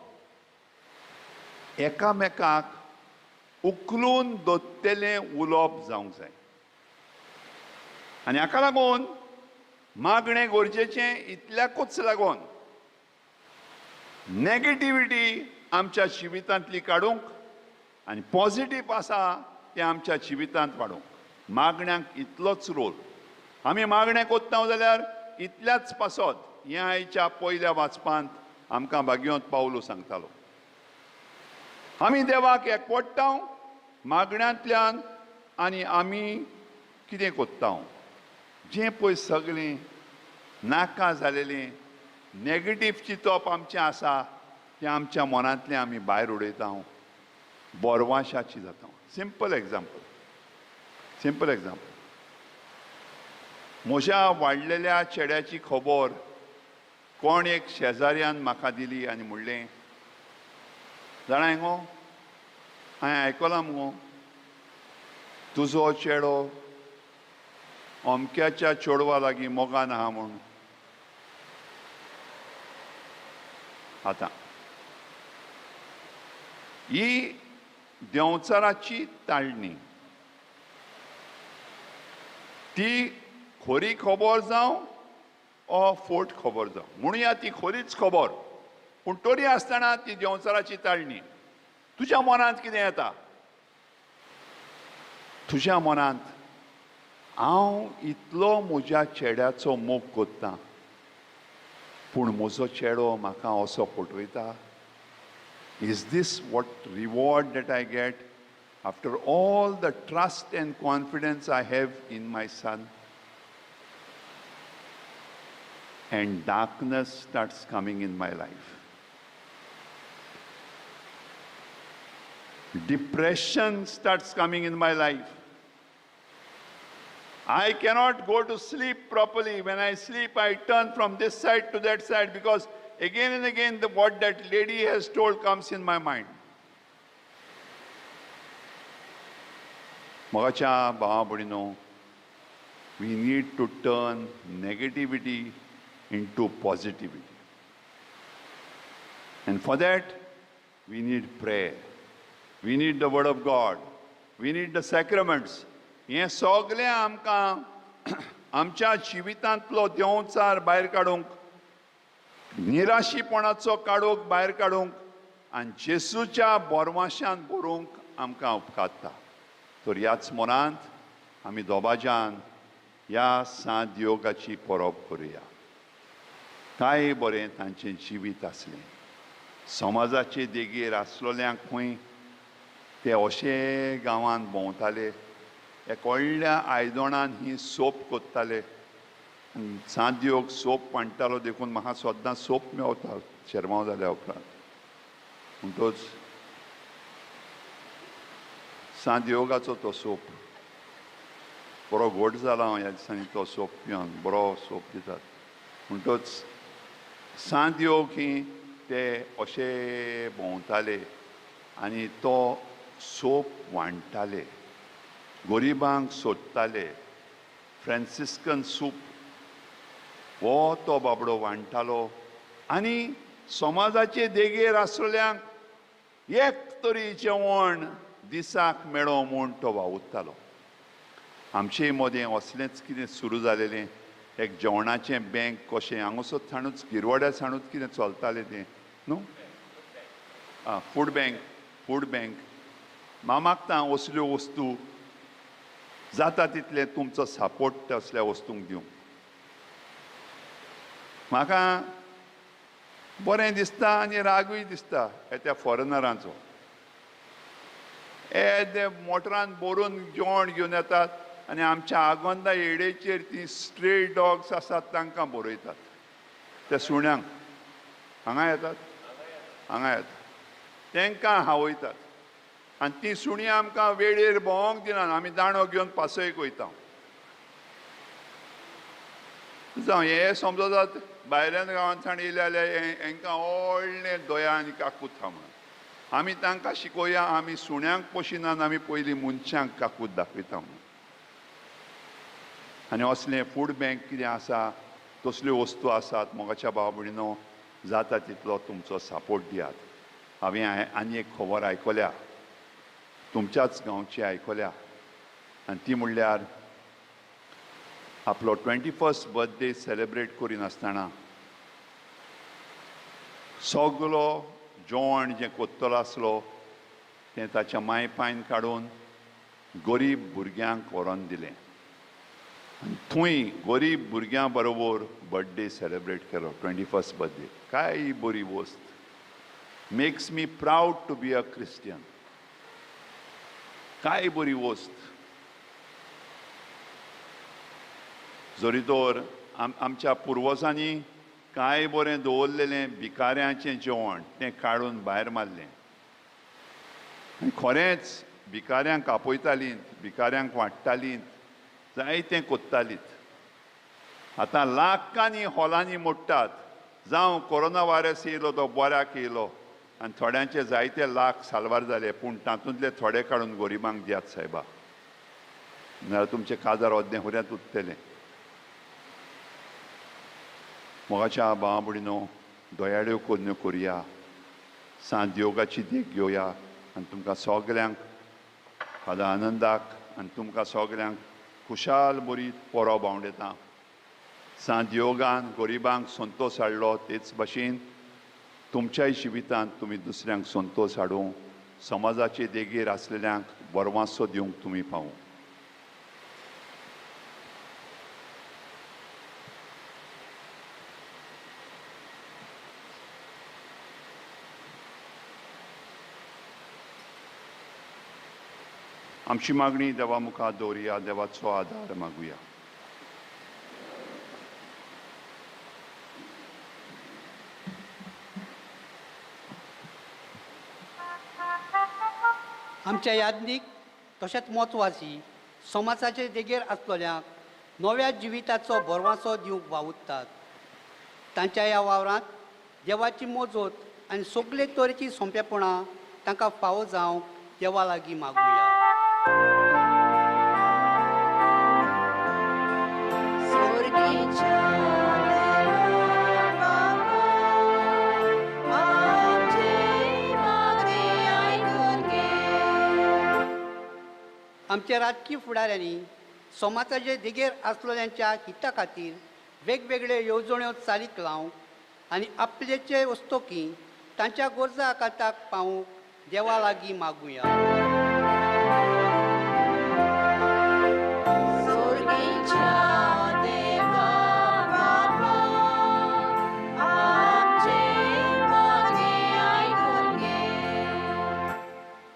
एकामेकाक उखलून दोत्तेलें उलोवप जावंक जाय. आनी हाका लागून मागणें गरजेचें इतल्याकूच लागून नॅगेटिविटी आमच्या जिवितांतली काडूंक आनी पॉजिटीव आसा तें आमच्या जिवितांत वाडोवंक मागण्यांक इतलोच रोल. आमी मागणें कोत्ता जाल्यार इतल्याच पासत. हें आयच्या पयल्या वाचपांत आमकां भाग्योंत पावलो सांगतालो. आमी देवाक एकवटता मागण्यांतल्यान आनी आमी कितें कोत्ता? जें पळय सगळें नाका जालेलें नॅगेटीव चिंतप आमचें आसा तें आमच्या मनांतलें आमी भायर उडयता, बोरवाशाची जाता. सिंपल एग्जाम्पल, सिंपल एग्जाम्पल, म्हज्या वाडलेल्या चेड्याची खबर कोण एक शेजाऱ्यान म्हाका दिली आनी म्हणलें जाणाय गो, हांवें आयकलां मुगो, तुजो चेडो अमक्याच्या चेडवा लागीं मोगान आहा म्हूण. आतां ही देंवचाराची ताळणी, ती खरी खबर जावं ओ फोट खबर जावं, म्हणुया ती खरीच खबर, पूण तरी आसतना ती देंवचाराची ताळणी. तुज्या मनांत कितें येता? तुज्या मनांत हांव इतलो म्हज्या चेड्याचो मोग करतां, पूण म्हजो चेडो म्हाका असो फटवयता. Is this what reward that I get after all the trust and confidence I have in my son? And darkness starts coming in my life. Depression starts coming in my life. I cannot go to sleep properly. When I sleep, I turn from this side to that side because again and again what that lady has told comes in my mind. Mogacha bhava bhayano, we need to turn negativity into positivity. And for that, we need prayer. We need the word of God. We need the sacraments. हें सगळें आमकां आमच्या जिवितांतलो देंवचार भायर काडूंक, निराशीपणाचो काडूंक भायर काडूंक आनी जेसूच्या बोरवाशान बरोवंक आमकां उपकारता. तर ह्याच मनांत आमी दोबाज्यान ह्या सांत योगाची परब करुया. काय बरें तांचें जिवीत आसलें. समाजाचे देगेर आसलेल्यांक खंय ते अशे गांवांत भोंवताले, एक व्हडल्या आयदणान ही सोप कोत्ताले. सांत योग सोप वांट्टालो, देखून म्हाका सद्दां सोप मेवता शेरमांव जाल्या उपरांत. म्हणटोच सांत योगाचो तो सोप बरो घोट जाला हांव ह्या दिसांनी, तो सोप पिवन बरो सोप दितात. म्हणटोच सांत योग ही ते अशे भोंवताले आनी तो सोप वांट्टाले, गरिबांक सोदताले. फ्रांसिस्कन सूप हो तो बाबडो वांट्टालो आनी समाजाचे देगेर आसलेल्यांक एक तरी जेवण दिसाक मेळो म्हूण तो वावुरतालो. आमचे मदें असलेंच कितें सुरू जालेलें, एक जेवणाचें बँक कशें हांगासर साणूच गिरवाड्या साणूच कितें चलतालें तें न्हू, आं, फूड बँक. फूड बँक म्हाका मागता असल्यो वस्तू जाता तितलें तुमचो सपोर्ट असल्या वस्तूंक दिवंक. म्हाका बरें दिसता आनी रागूय दिसता त्या फॉरेनरांचो. ते मोटरान भरून जेवण घेवन येतात आनी आमच्या आगोंदा एडेचेर ती स्ट्रे डॉग्स आसात तांकां बरयतात, त्या सुण्यांक. हांगा येतात, हांगा येतात, तांकां हावयतात आनी ती सुणीं आमकां वेळेर भोंवंक दिनात. आमी दांडो घेवन पासयेक वयता. जावं हें समजतात भायल्यान गांवांतल्यान येयले जाल्यार हेंकां व्हडलें दया आनी काकूत आहा म्हणून. आमी तांकां शिकोवया, आमी सुण्यांक पोशिनात, आमी पयलीं मनशांक काकूत दाखयता म्हणून. आनी असलें फूड बँक कितें आसा, तसल्यो वस्तू आसात मोगाच्या भाव भयणीनो, जाता तितलो तुमचो सपोर्ट दियात. हांवें आनी एक खबर आयकल्या, तुमच्याच गांवची आयकल्या, आनी ती म्हणल्यार आपलो 21st birthday celebrate करिनासतना सगलो जेवण जें कोत्तलो आसलो तें ताच्या माय पायन काडून गरीब भुरग्यांक व्हरोन दिलें आनी थंय गरीब भुरग्यां बरोबर बर्थडे सेलिब्रेट केलो, 21st birthday. काय बरी वस्त. Makes me proud to be a Christian. काय बरी वस्त. जरी तर आमच्या पुर्वजांनी काय बरें दवरलेलें भिकाऱ्यांचें जेवण तें काडून भायर मारलें आनी खरेंच भिकाऱ्यांक आपयतालीं, भिकाऱ्यांक वांट्टालीं, जायतें कोत्तालीं. आतां लाखांनी हॉलांनी मोडटात. जावं कोरोना व्हायरस येयलो तो बऱ्याक येयलो, आनी थोड्यांचे जायते लाख साल्वार जाले, पूण तातूंतले थोडे काडून गरिबांक दियात सायबा, नाजाल्यार तुमचें काजार अद्दें हुऱ्यांत उरतलें. मोगाच्या भावा भयणीनो, दयाळ्यो करण्यो करुया, सांत योगाची देख घेवया आनी तुमकां सगल्यांक फादर आनंदाक आनी तुमकां सगल्यांक खुशाल बरी परब आवडटा. सांत योगान गरिबांक संतोश हाडलो, तेच भाशेन तुमच्याय जिवितांत तुमी दुसऱ्यांक संतोश हाडूं, समाजाचे देगेर आसलेल्यांक बरवासो दिवंक तुमी पावूं. आमची मागणी देवा मुखार दवरुया, देवाचो आदार मागुया. आमच्या यादनीक तशेंच मोतवासी समाजाचे देगेर आसलेल्यांक नव्या जिविताचो भरवासो दिवंक वावुरतात. तांच्या ह्या वावरांत देवाची मोजोत आनी सगळे तरेची सोंपेपणां तांकां फावो जावंक देवा लागीं मागुया. आमच्या राजकीय फुडाऱ्यांनी समाजाचे देगेर आसलेल्यांच्या हिता खातीर वेगवेगळ्यो येवजण्यो चालीक लावंक आनी आपल्याचे वस्तोकी तांच्या गरजा आकांताक पावूंक देवा लागीं मागुया.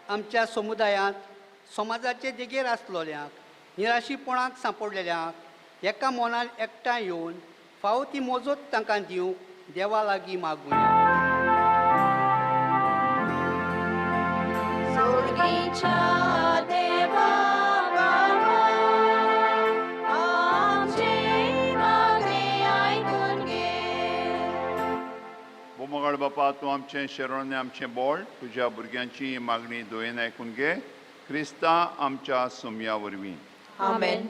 आमच्या समुदायांत समाजाचे देगेर आसलेल्यांक निराशीपणाक सांपडलेल्यांक एका मनान एकठांय येवन फावो ती मोजोत तांकां दिवंक देवा लागीं मागुया. मोगाळ बापा, तूं आमचें शरण आमचें बोळ, तुज्या भुरग्यांची मागणी दोयेन आयकून घे, क्रिस्ता आमच्या सोमया वरवीं. आमेन.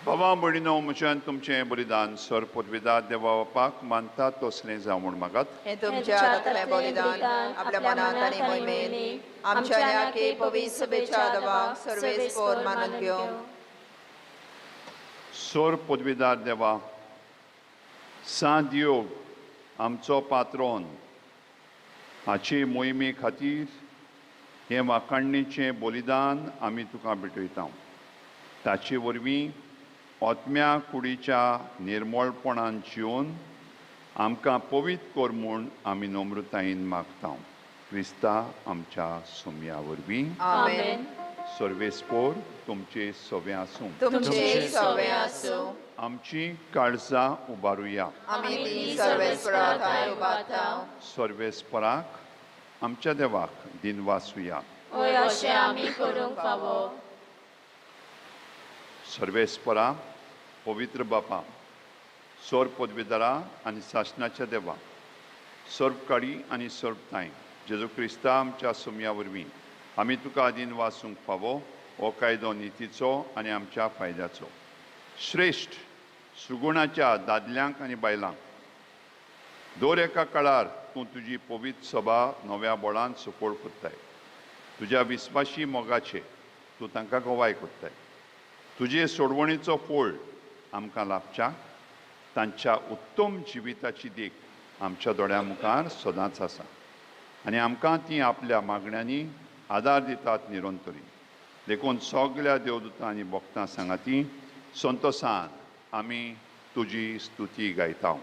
बाबा भयणीनो, म्हज्यान तुमचें बलिदान सर पुर्विदा देवा बापाक मानता तसलें जावं म्हूण मागात. हें तुमच्या हातांतलें बलिदान आपल्या मनांत आनी मोहिमेन आमच्या ह्या पवित्र सभेच्या देवाक सर्वेस्पोर मानून घेवंक. सोर पदवीदार देवा, सांत योग आमचो पात्रोन हाचे मोहिमे खातीर हें वाखाणणेचें बलिदान आमी तुका भेटयता. ताचे वरवीं आत्म्या कुडीच्या निर्मळपणान जिवन आमकां पवित्र कर म्हूण आमी नम्रतायेन मागता. क्रिस्ता आमच्या सोमया वरवीं. आमेन. सर्वेस्पोर तुमचे सवे आसूं. तुमचे सवे आसूं. आमची काळजां उबारुया. आमी ती सर्वेस्परा थंय उबारता. सर्वेस्पराक आमच्या देवाक दिनवासुया. होय, अशें आमी करूंक फावो. सर्वेस्परा पवित्र बापा, सोर पदवीदारा आनी सासणाच्या देवा, सर्वकाळी आनी सर्वताय जेजू क्रिस्ता आमच्या सोमया वरवीं आमी तुका दिनवासूंक फावो हो कायदो नितीचो आनी आमच्या फायद्याचो. श्रेश्ठ सुगुणाच्या दादल्यांक आनी बायलांक दर एका काळार तूं तुजी पवित्र सभा नव्या बळान सफळ करताय. तुज्या विस्वाशी मोगाचे तूं तांकां गवाय कोत्ताय. तुजे सोडवणीचो फोळ आमकां लाभच्या तांच्या उत्तम जिविताची देख आमच्या दोळ्यां मुखार सदांच आसा आनी आमकां ती आपल्या मागण्यांनी आदार दितात निरंतरी. देखून सगल्या देवदूतां आनी भक्तां सांगाती संतोसान आमी तुजी स्तुती गायता.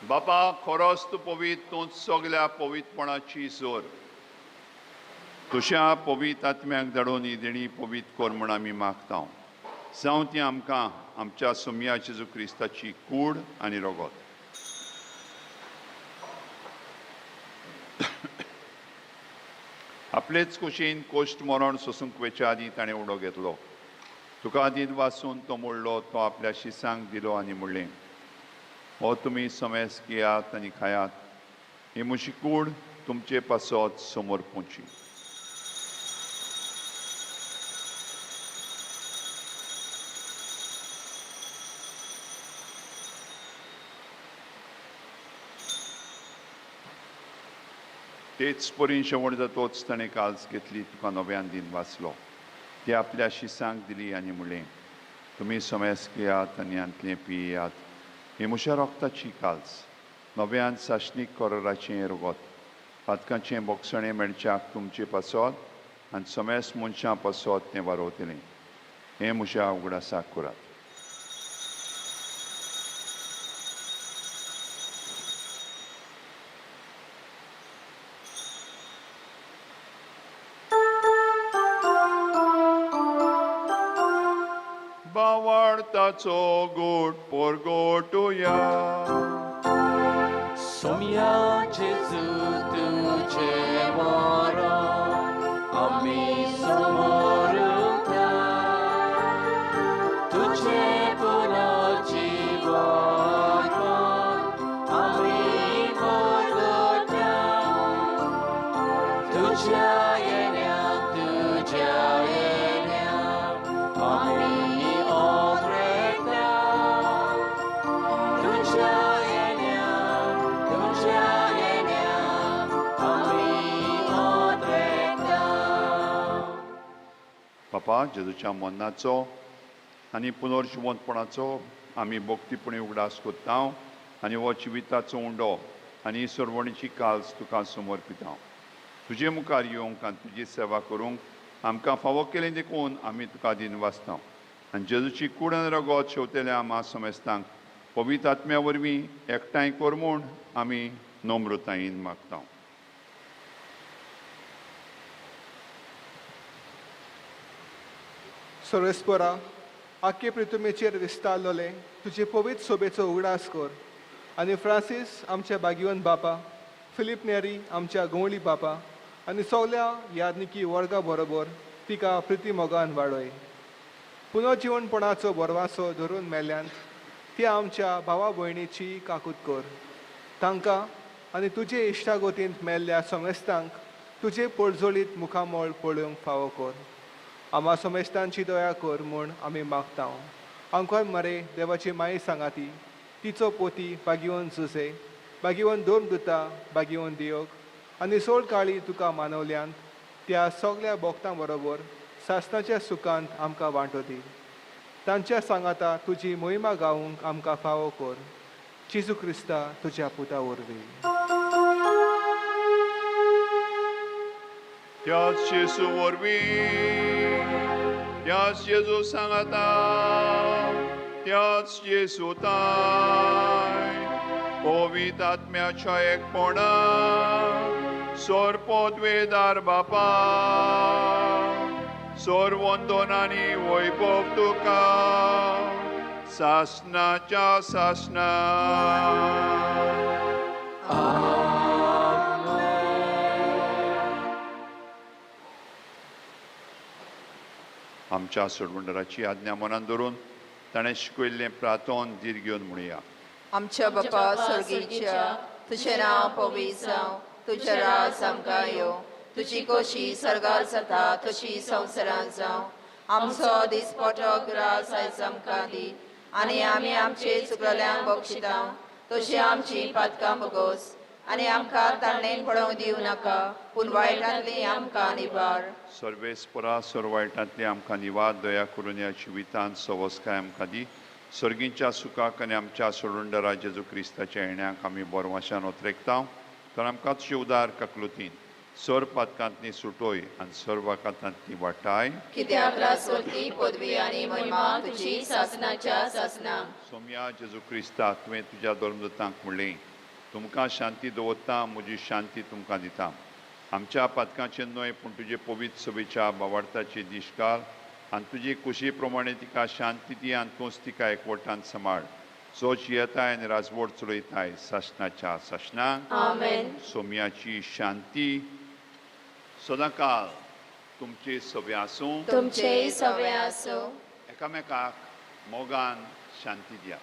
बापा खरोच तूं पवित्र, तूं सगल्या पवित्रपणाची जोर. तुज्या पवित्र आत्म्याक धाडून ही देणी पवित्र कर म्हूण आमी मागता. जावं ती आमकां आमच्या सोमया जेजू क्रिस्ताची कूड आनी रगत. आपलेच कुशीन कोश्ट मरण सोसूंक वेच्या आदीं ताणें उडो घेतलो. तुका आदीं वासून तो मोडलो, तो आपल्या शिसांक दिलो आनी म्हणलें, हो तुमी समेस घेयात आनी खायात, ही म्हजी कूड तुमचे पासत समोर पोवची. तेच परी शेवण जातोच ताणें काल्स घेतली, तुका नव्यान दिन वाचलो, ती आपल्या शिसांक दिली आनी म्हणलें, तुमी समेस घेयात आनी हांतलें पियात, ही म्हज्या रोगताची काल्स, नव्यान साशनीक कोरोराचें रगत, पातकांचें बोगसणें मेळच्याक तुमचे पासत आनी समेस मनशां पासत तें वारोवतलें. हें म्हज्या उगडासाक करात. बावार्थाचो गोड पोरगोटुया. सोमया जेजू तुझे मरण आमी समोर तुझे पुनर्जीवन आमी पोरगोटा. तुझ्या येण्याक तुझ्या येण्याक आमी बापा, जेजूच्या मरणाचो आनी पुनर्जिवंतपणाचो आमी भक्तीपणी उगडास कोत्ता आनी हो जिविताचो उंडो आनी सरवणीची काल्स तुका समर्पिता. तुजे मुखार येवंक आनी तुजी सेवा करूंक आमकां फावो केलें देखून आमी तुका दिन वाचता. आनी जेजूची कूड आनी रगत शेवतेल्या आमा समेस्तांक पवित्र आत्म्या वरवीं एकठांय कर म्हूण आमी नम्रतायेन मागता. सर्वेस्परा, आख्खे प्रितुमेचेर विस्तारलोले तुजे पवित्र सोबेचो उगडास कर आनी फ्रांसीस आमच्या बागिवन बापा, फिलीप नेरी आमच्या गवळी बापा आनी सगल्या यादनिकी वर्गा बरोबर तिका प्रिती मोगान वाडय. पुनर्जिवनपणाचो बरवासो धरून मेल्ल्यान ती आमच्या भावा भयणीची काकूत कर. तांकां आनी तुजे इश्टागोतींत मेल्ल्या समेस्तांक तुजे पोळजोळीत मुखामळ पळोवंक फावो कर. आमा समेस्तांची दया कर म्हूण आमी मागता. आंकवार मरे देवाची माये सांगाती, तिचो पोती बागिवन जुसे, बागिवन दोन दुता, बागिवन दियोग आनी सोळ काळी तुका मानवल्यांत त्या सगल्या भोक्तां बरोबर सासणाच्या सुखांत आमकां वांटो दी. तांच्या सांगाता तुजी मोहिमा गावूंक आमकां फावो कर. जेजू क्रिस्ता तुज्या पुता वरवीं. त्याच जेजू वरवीं, त्याच जेजू सांगाता, त्याच जेजू ताय पवित्र आत्म्याच्या एकपणान सोर पदवेदार बापा सोर वंदन आनी वैभव तुका सासणाच्या सासणा. आमच्या सोडवणदाराची आज्ञा मनान धरून ताणें शिकयल्लें प्रार्थन धीर घेवन म्हणुया. आमच्या बापा स्वर्गीच्या, तुजें नांव पवित्र जावं, तुजें राज आमकां येवं, तुजी खोशी सर्गार जाता तशी संवसारांत जावं. आमचो दिसपटो ग्रास आयज आमकां दी आनी आमी आमचे चुकलेल्यांक बक्षिता तशी आमची पातकां भोगोस आनी आमकां ताणें पडोवंक दिवं नाका, पूण वायटांतली आमकां निवार. सर्वेस्परा सर्व वायटांतली आमकां निवार, दया करून ह्या जिवितांत सवस्काय आमकां दी. सर्गींच्या सुखाक आनी आमच्या सोडूंडरा जेजू क्रिस्ताच्या येण्याक आमी बोरवाशान ओतरेकता. तर आमकां तुजे उदार काकलुतीन सर्व पातकांतली सुटोय आनी सर्व वाकातांतली वाटाय. कित्याक रासवती पदवी आनी महिमा तुजी सासणाच्या सासणा. सोम्या जेजू क्रिस्ता, तुवें तुज्या धर्मदूतांक म्हणलें, तुमकां शांती दवरता, म्हजी शांती तुमकां दिता. आमच्या पातकांचेर न्हय पूण तुजे पवित्र सभेच्या बावार्थाची दीश घाल आनी तुजी कुशी प्रमाणे तिका शांती दी आनी तूंच तिका एकवटान सांबाळ, जो जियेताय आनी राजवट चलयताय सासणाच्या सासणाक. आमेन. सोम्याची शांती सदांकाळ तुमचे सभे आसूं, तुमचेय सभे आसूं. एकामेकाक मोगान शांती दिया.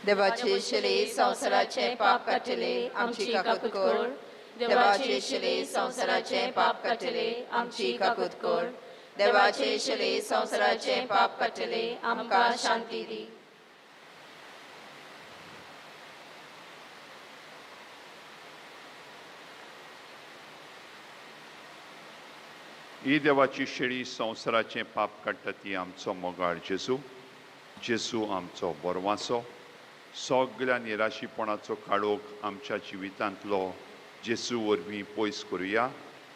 देवाचे शिले संवसाराचे पाप काडटले आमची काकूत कर. देवाचे शिले संवसाराचे पाप काडटले आमची काकूत कर. देवाचे शिले संवसाराचे पाप काडटले आमकां शांती दी. ही देवाची शेळी संवसाराचें पाप काडटा ती आमचो मोगाळ जेजू. जेजू आमचो बरवासो, सगळ्या निराशीपणाचो काळोख आमच्या जिवितांतलो जेजू वरवीं पयस करुया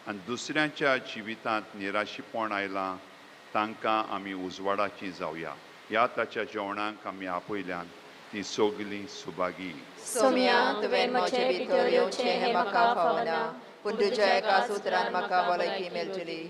आनी दुसऱ्यांच्या जिवितांत निराशीपण आयलां तांकां आमी उजवाडाची जावया. ह्या ताच्या जेवणाक आमी आपयल्यान ती सगळीं सुभागी. सोम्या, तुवें म्हजे भितर येवचें हें म्हाका फावना, पूण तुज्या एका सुत्रान म्हाका भलायकी मेळटली.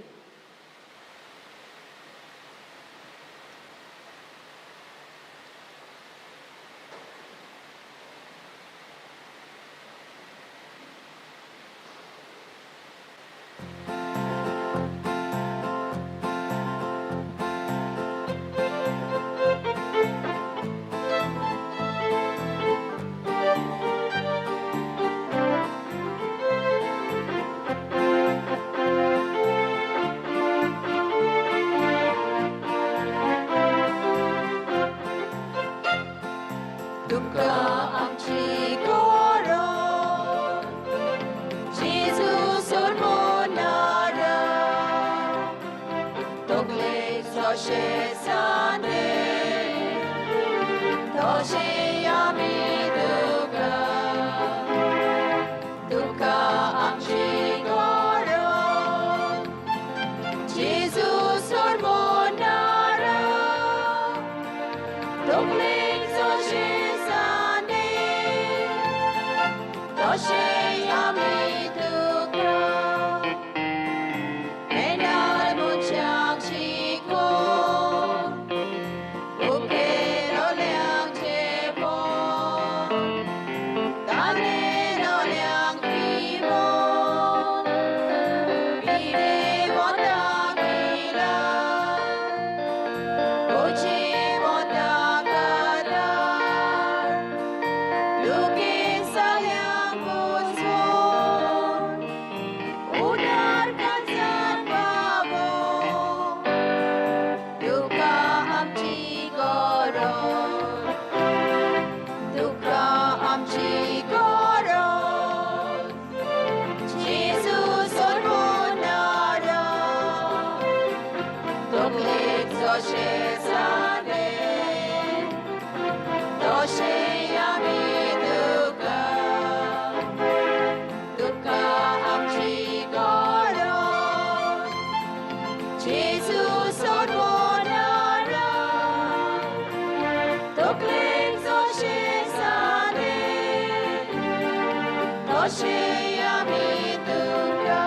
Looking, अशें आमी तुका.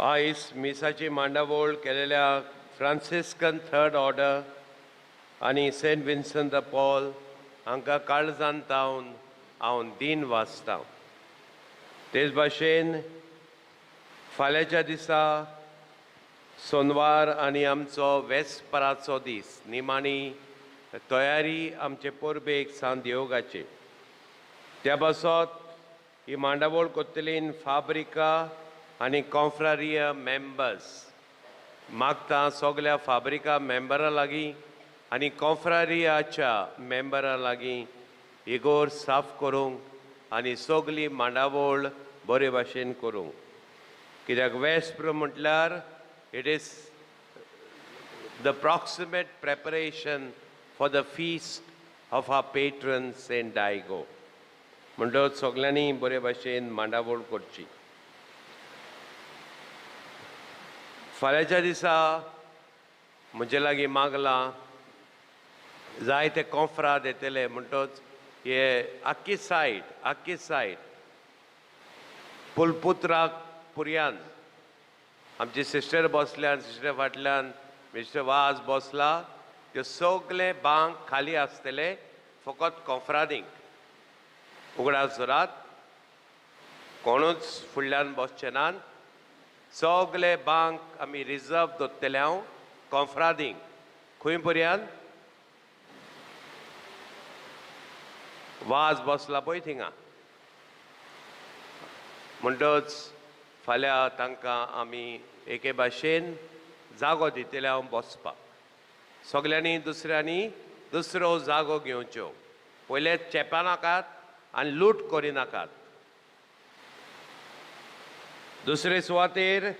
आयज मिसाची मांडावळ केलेल्या फ्रांसिस्कन थर्ड ऑर्डर आनी सेंट विन्संट the Paul हांकां काळजान तावन हांव दीन वाचतां. तेच भाशेन फाल्यांच्या दिसा सोनवार आनी आमचो वेस्पराचो दीस, निमाणी तयारी आमचे परबेक सांत योगाची. त्या पासत ही मांडावळ करतली फाब्रिका आनी कॉन्फ्रारिया मेंबर्स. मागता सगल्या फाब्रिका मेंबरां लागीं आनी कॉन्फ्रारियाच्या मेंबरां लागीं इगोर साफ करूंक आनी सगली मांडावळ बरे भाशेन करूंक. कित्याक वेस्प्र म्हटल्यार it is the proximate preparation for the feast of our patron Saint Diego. म्हणटकच सगल्यांनी बरे भाशेन मांडावळ करची. फाल्यांच्या दिसा म्हजे लागीं मागलां जायते कोंफ्राद येतले, म्हणटच हे आख्खी सायड, आख्खी सायड पुलपुत्राक पुरयान आमची सिस्टर बसल्यान, सिस्टर फाटल्यान मिस्टर वाज बसला, त्यो सगले बांक खाली आसतले फकत कोंफ्रादींक. उगडास धरात, कोणूच फुडल्यान बसचे नात. सगले बांक आमी रिजर्व दवरतले हांव कोंफ्रादींक. खंय पर्यंत वाज बसला पळय थिंगा. म्हणटच फाल्यां तांकां आमी एके भाशेन जागो दितले हांव बसपाक. सगल्यांनी दुसऱ्यांनी दुसरो जागो घेवच्यो. पयले चेपां नाकात आनी लूट करिनाकात. दुसरे सुवातेर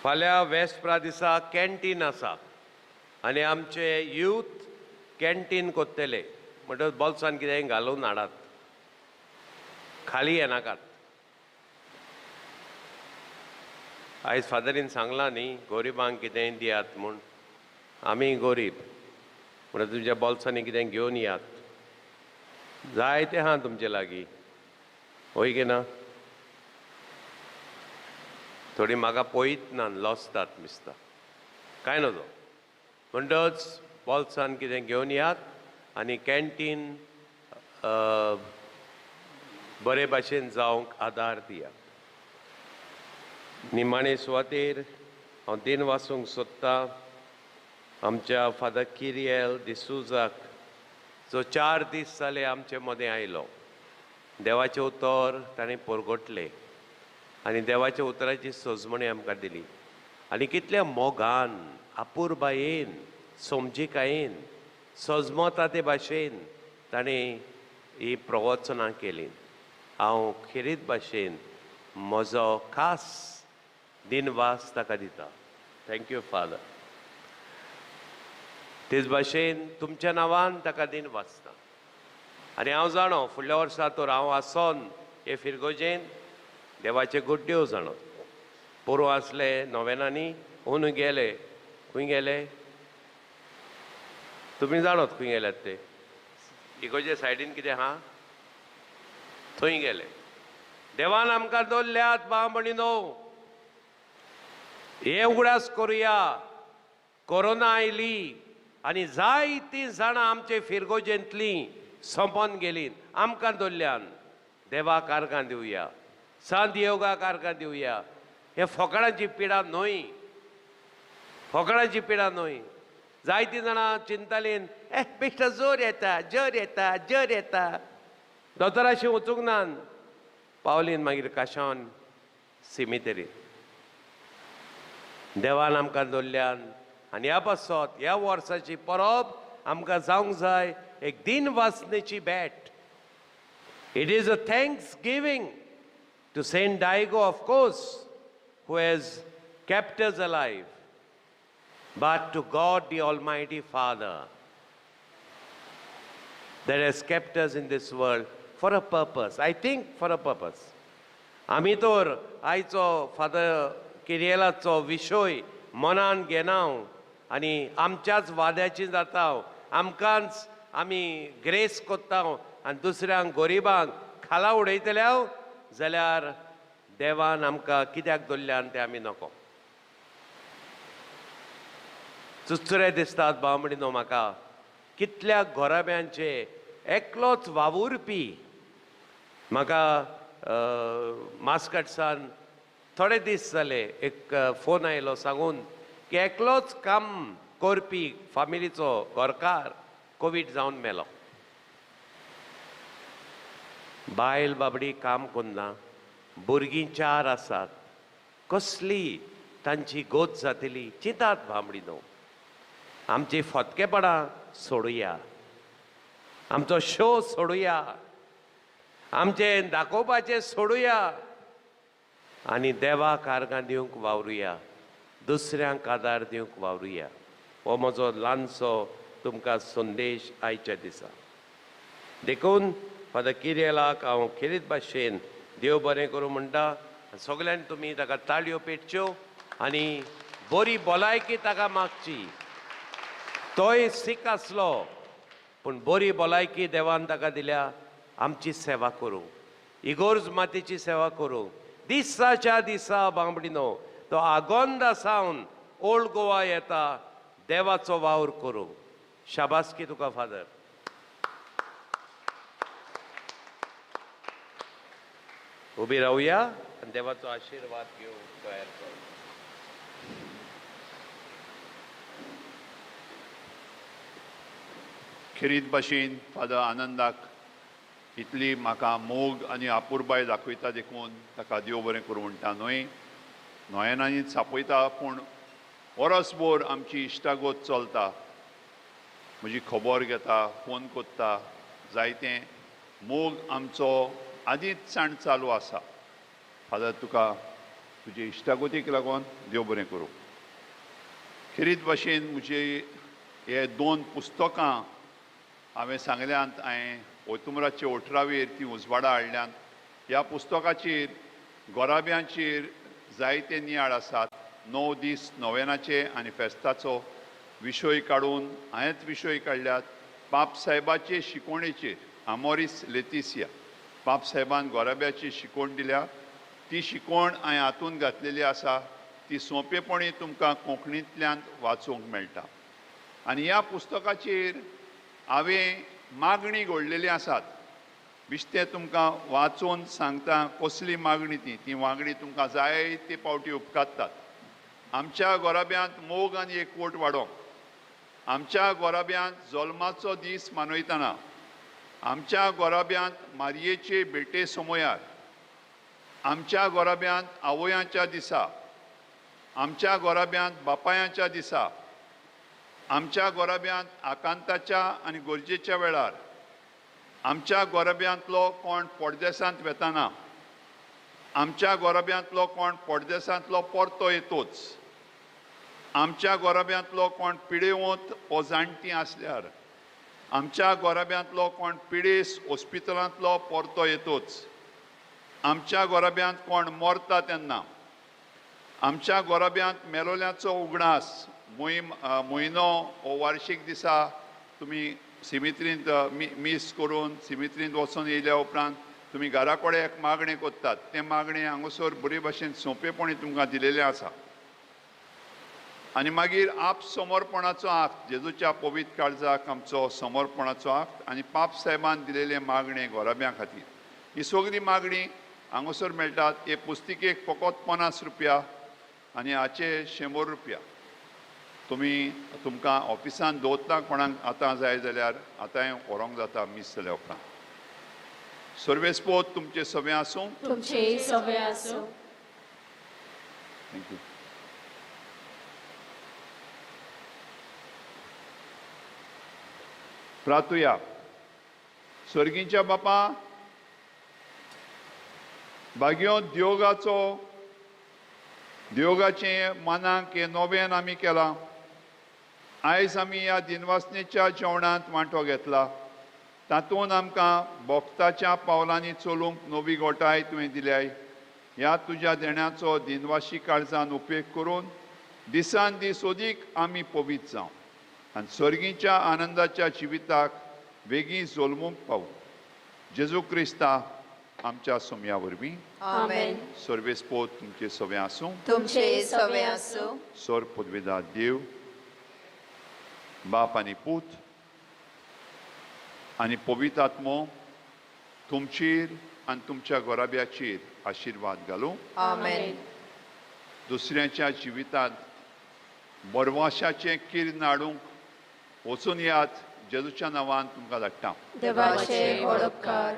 फाल्यां वेस्प्रा दिसा कॅन्टीन आसा आनी आमचे यूथ कॅन्टीन करतले. म्हणटकच बोल्सान कितें घालून हाडात, खाली येनाकात. आयज फादरीन सांगलां न्ही गोरिबांक कितेंय दियात म्हूण. आमी गोरीब म्हणून तुमच्या बोल्सांनी कितें घेवन यात. जायते आहा तुमचे लागीं, हय की ना? थोडी म्हाका पळयत ना, लॉसतात मिसता, कांय नजो. म्हणटच बोल्सान कितें घेवन यात आनी कॅन्टीन बरे भाशेन जावंक आदार दियात. निमाणे सुवातेर हांव दिन वाचूंक सोदतां आमच्या फादर किरियल डिसूजाक, जो 4 दीस जाले आमचे मदें आयलो. देवाचें उतर ताणें परगटलें आनी देवाच्या उतराची सजमणी आमकां दिली. आनी कितल्या मोगान, आपुरबायेन, समजिकायेन, सजमता ते भाशेन ताणें ही प्रवचनां केलीं. हांव खेरीत भाशेन म्हजो खास दिनवास ताका दिता. Thank you father. तेच भाशेन तुमच्या नांवान ताका दिन वाचता. आनी हांव जाणो फुडल्या वर्सा तर हांव आसोन हे फिरगोजेन देवाचे गुड्ड्यो जाणो. पोरूं आसले नोवेनांनी, अंदू गेले. खंय गेले तुमी जाणोत खंय गेल्यात ते? इगोजे सायडीन कितें आहा थंय गेले. देवान आमकां दवरल्यात भाव भयणीनो, हे उगडास करुया. कोरोना आयली आनी जायतीं जाणां आमचे फिरगोजेंतलीं सोंपोन गेलीं. आमकां दवरल्यान देवाक आर्गां दिवया, सांत योगाक आर्गां दिवया. हे फोकडांची पिडा न्हय, फोकडांची पिडा न्हय. जायतीं जाणां चिंतालीं, ए बेश्टा जोर येता, जोर येता, जोर येता. दोतोराशी वचूंक ना. पावलीन मागीर काशान सिमितेरीन. देवान आमकां दवरल्यान आनी ह्या पासत ह्या वर्साची परब आमकां जावंक जाय एक दिन वासनेची भेट. It is a thanksgiving to Saint Diego, of course, who has kept us alive, but to God the Almighty Father that has kept us in this world for a purpose. I think for a purpose. आमी तर आयचो father किरियलाचो विशय मनान घेना आनी आमच्याच वाद्याची जाता, आमकांच आमी ग्रेस कोत्ता आनी दुसऱ्यांक गरिबांक खाला उडयतले जाल्यार देवान आमकां कित्याक दवरल्यान तें आमी नको. चुचुरे दिसतात भाव म्हणिनो म्हाका कितल्या घोराब्यांचे एकलोच वावुरपी. म्हाका मास्कटसान थोडे दीस जाले एक फोन आयलो सांगून की एकलोच काम करपी फामिलीचो घरकार कोवीड जावन मेलो. बायल बाबडी काम करना, भुरगीं 4 आसात, कसली तांची गोत जातली चिंतात भांबडी न्हू. आमची फोतकेपणां सोडुया, आमचो शो सोडुया, आमचें दाखोवपाचें सोडुया आनी देवाक आर्गां दिवंक वावरुया, दुसऱ्यांक आदार दिवंक वावरुया. हो म्हजो ल्हानसो तुमकां संदेश आयच्या दिसा. देखून फादर किरियलाक हांव खेरीत भाशेन देव बरें करूं म्हणटा. सगल्यांनी तुमी ताका ताळयो पेटच्यो आनी बरी भलायकी ताका मागची. तोय सीक आसलो पूण बरी भलायकी देवान ताका दिल्या. आमची सेवा करूं, इगोर्ज मातेची सेवा करूं. दिसाच्या दिसा बांबडीनो तो आगोंदा सावन ओल्ड गोवा येता देवाचो वावर करूं. शाबासकी तुका फादर. उबी रावया आनी देवाचो आशिर्वाद घेवंक तयार करूं. खेरीत भाशेन फादर आनंदाक इतली म्हाका मोग आनी आपुरबाय दाखयता देखून ताका देव बरें करूं म्हणटा. न्हय नोयेनांनी छापयता पूण वरसभर आमची इश्टागत चलता, म्हजी खबर घेता, फोन करता, जायतें मोग आमचो आदींच साण चालू आसा. फादर तुका तुजे इश्टागतीक लागून देव बरें करूं. खेरीत भाशेन म्हजी हे 2 पुस्तकां हांवें सांगल्यांत, हांवें ओतुमराचे 18वेर ती उजवाडा हाडल्यांत. ह्या पुस्तकाचेर गोराब्यांचेर जायते नियाळ आसात. 9 दीस नोवेनाचे आनी फेस्ताचो विशय काडून हांवेंच विशय काडल्यात. पाप साहेबाचे शिकवणेचेर आमोरीस लेतिसिया पाप साहेबान गोराब्याची शिकवण दिल्या, ती शिकवण हांवें हातून घातलेली आसा. ती सोंपेपणी तुमकां कोंकणींतल्यान वाचूंक मेळटा. आनी ह्या पुस्तकाचेर हांवें मागणी घडलेली आसात. बिश्तें तुमकां वाचून सांगता कसली मागणी ती, ती मागणी तुमकां जायते पावटी उपकारतात. आमच्या गोराब्यांत मोग आनी एकवट वाडोवंक, आमच्या गोराब्यांत जल्माचो दीस मनयतना, आमच्या गोराब्यांत मारयेचे भेटे समयार, आमच्या गोराब्यांत आवयांच्या दिसा, आमच्या गोराब्यांत बापायांच्या दिसा, आमच्या गोराब्यांत आकांताच्या आनी गरजेच्या वेळार, आमच्या गोराब्यांतलो कोण परदेसांत वेताना, आमच्या गोराब्यांतलो कोण परदेसांतलो परतो येतोच, आमच्या गोराब्यांतलो कोण पिडेवंत ओ जाणटी आसल्यार, आमच्या गोराब्यांतलो कोण पिडेस हॉस्पिटलांतलो परतो येतोच, आमच्या गोराब्यांत कोण मरता तेन्ना, आमच्या गोराब्यांत मेलोल्याचो उगडास म्हयनो ओ वार्शीक दिसा तुमी सिमित्रींत मीस करून सिमित्रींत वचून येयल्या उपरांत तुमी घरा कडेन एक मागणें करतात. तें मागणें हांगासर बरे भाशेन सोंपेपणी तुमकां दिलेलें आसा. आनी मागीर आप समर्पणाचो आक्त, जेजूच्या पवित्र काळजाक आमचो समर्पणाचो आक्त आनी पाप साहेबान दिलेलें मागणें गोराब्यां खातीर, ही सगळी मागणी हांगासर मेळटात. हे पुस्तिकेक फकत 50 रुपया आनी हाचे 100 रुपया. तुमी तुमकां ऑफिसान दवरता कोणाक आतां जाय जाल्यार आतांय व्हरोंक जाता मीस जाल्या उपरांत. सर्वेस्पोत तुमचे सगळे आसूं. तुमचे सवे आसूं. Thank you. प्रार्थुया. स्वर्गींच्या बापा, भाग्यो देवगाचो देवगाचें मनाक हें नोवेन आमी केलां. आयज आमी ह्या दिनवासनेच्या जेवणांत वांटो घेतला, तातूंत आमकां भक्ताच्या पावलांनी चलूंक नवी गोटाय तुवें दिल्याय. ह्या तुज्या देण्याचो दिनवाशी काळजान उपेग करून दिसान दीस अदीक आमी पवित्र जावं आनी सर्गीच्या आनंदाच्या जिविताक बेगीन जल्मूंक पावूं. जेजू क्रिस्ता आमच्या सोमया वरवीं. आमेन. सर्वेस्पोत तुमचे सगळे आसूं. तुमचे सवे आसूं. सर पदवेदा देव बाप आनी पूत आनी पवित्र आत्मो तुमचेर आनी तुमच्या घराब्याचेर आशिर्वाद घालूं. आमेन. दुसऱ्याच्या जिवितांत बरवाशाचें किर्ण हाडूंक वचून यात. जेजूच्या नांवान तुमकां धाडटा. देवाचे व्हड उपकार.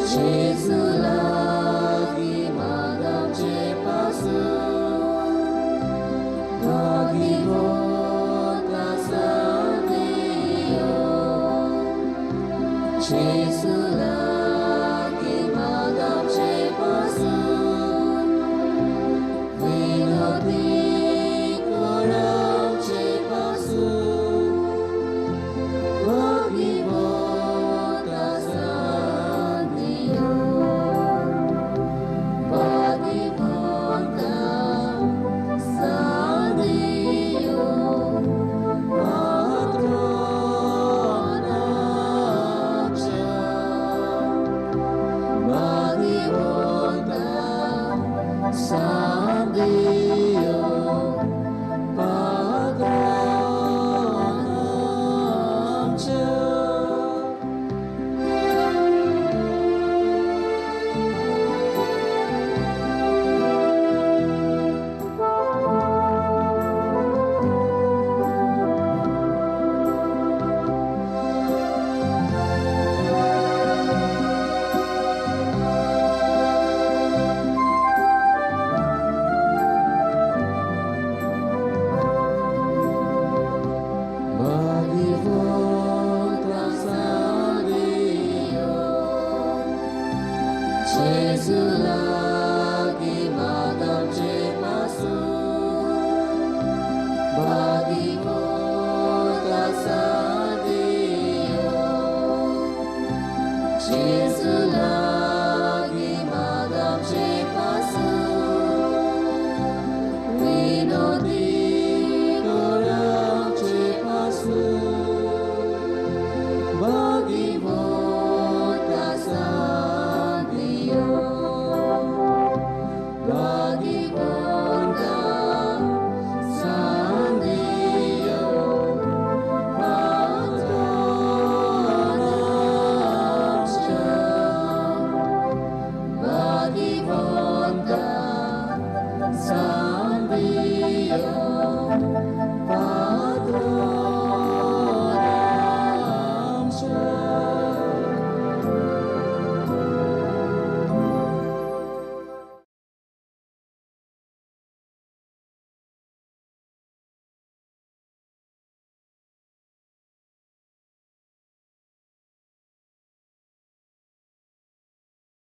Gesù.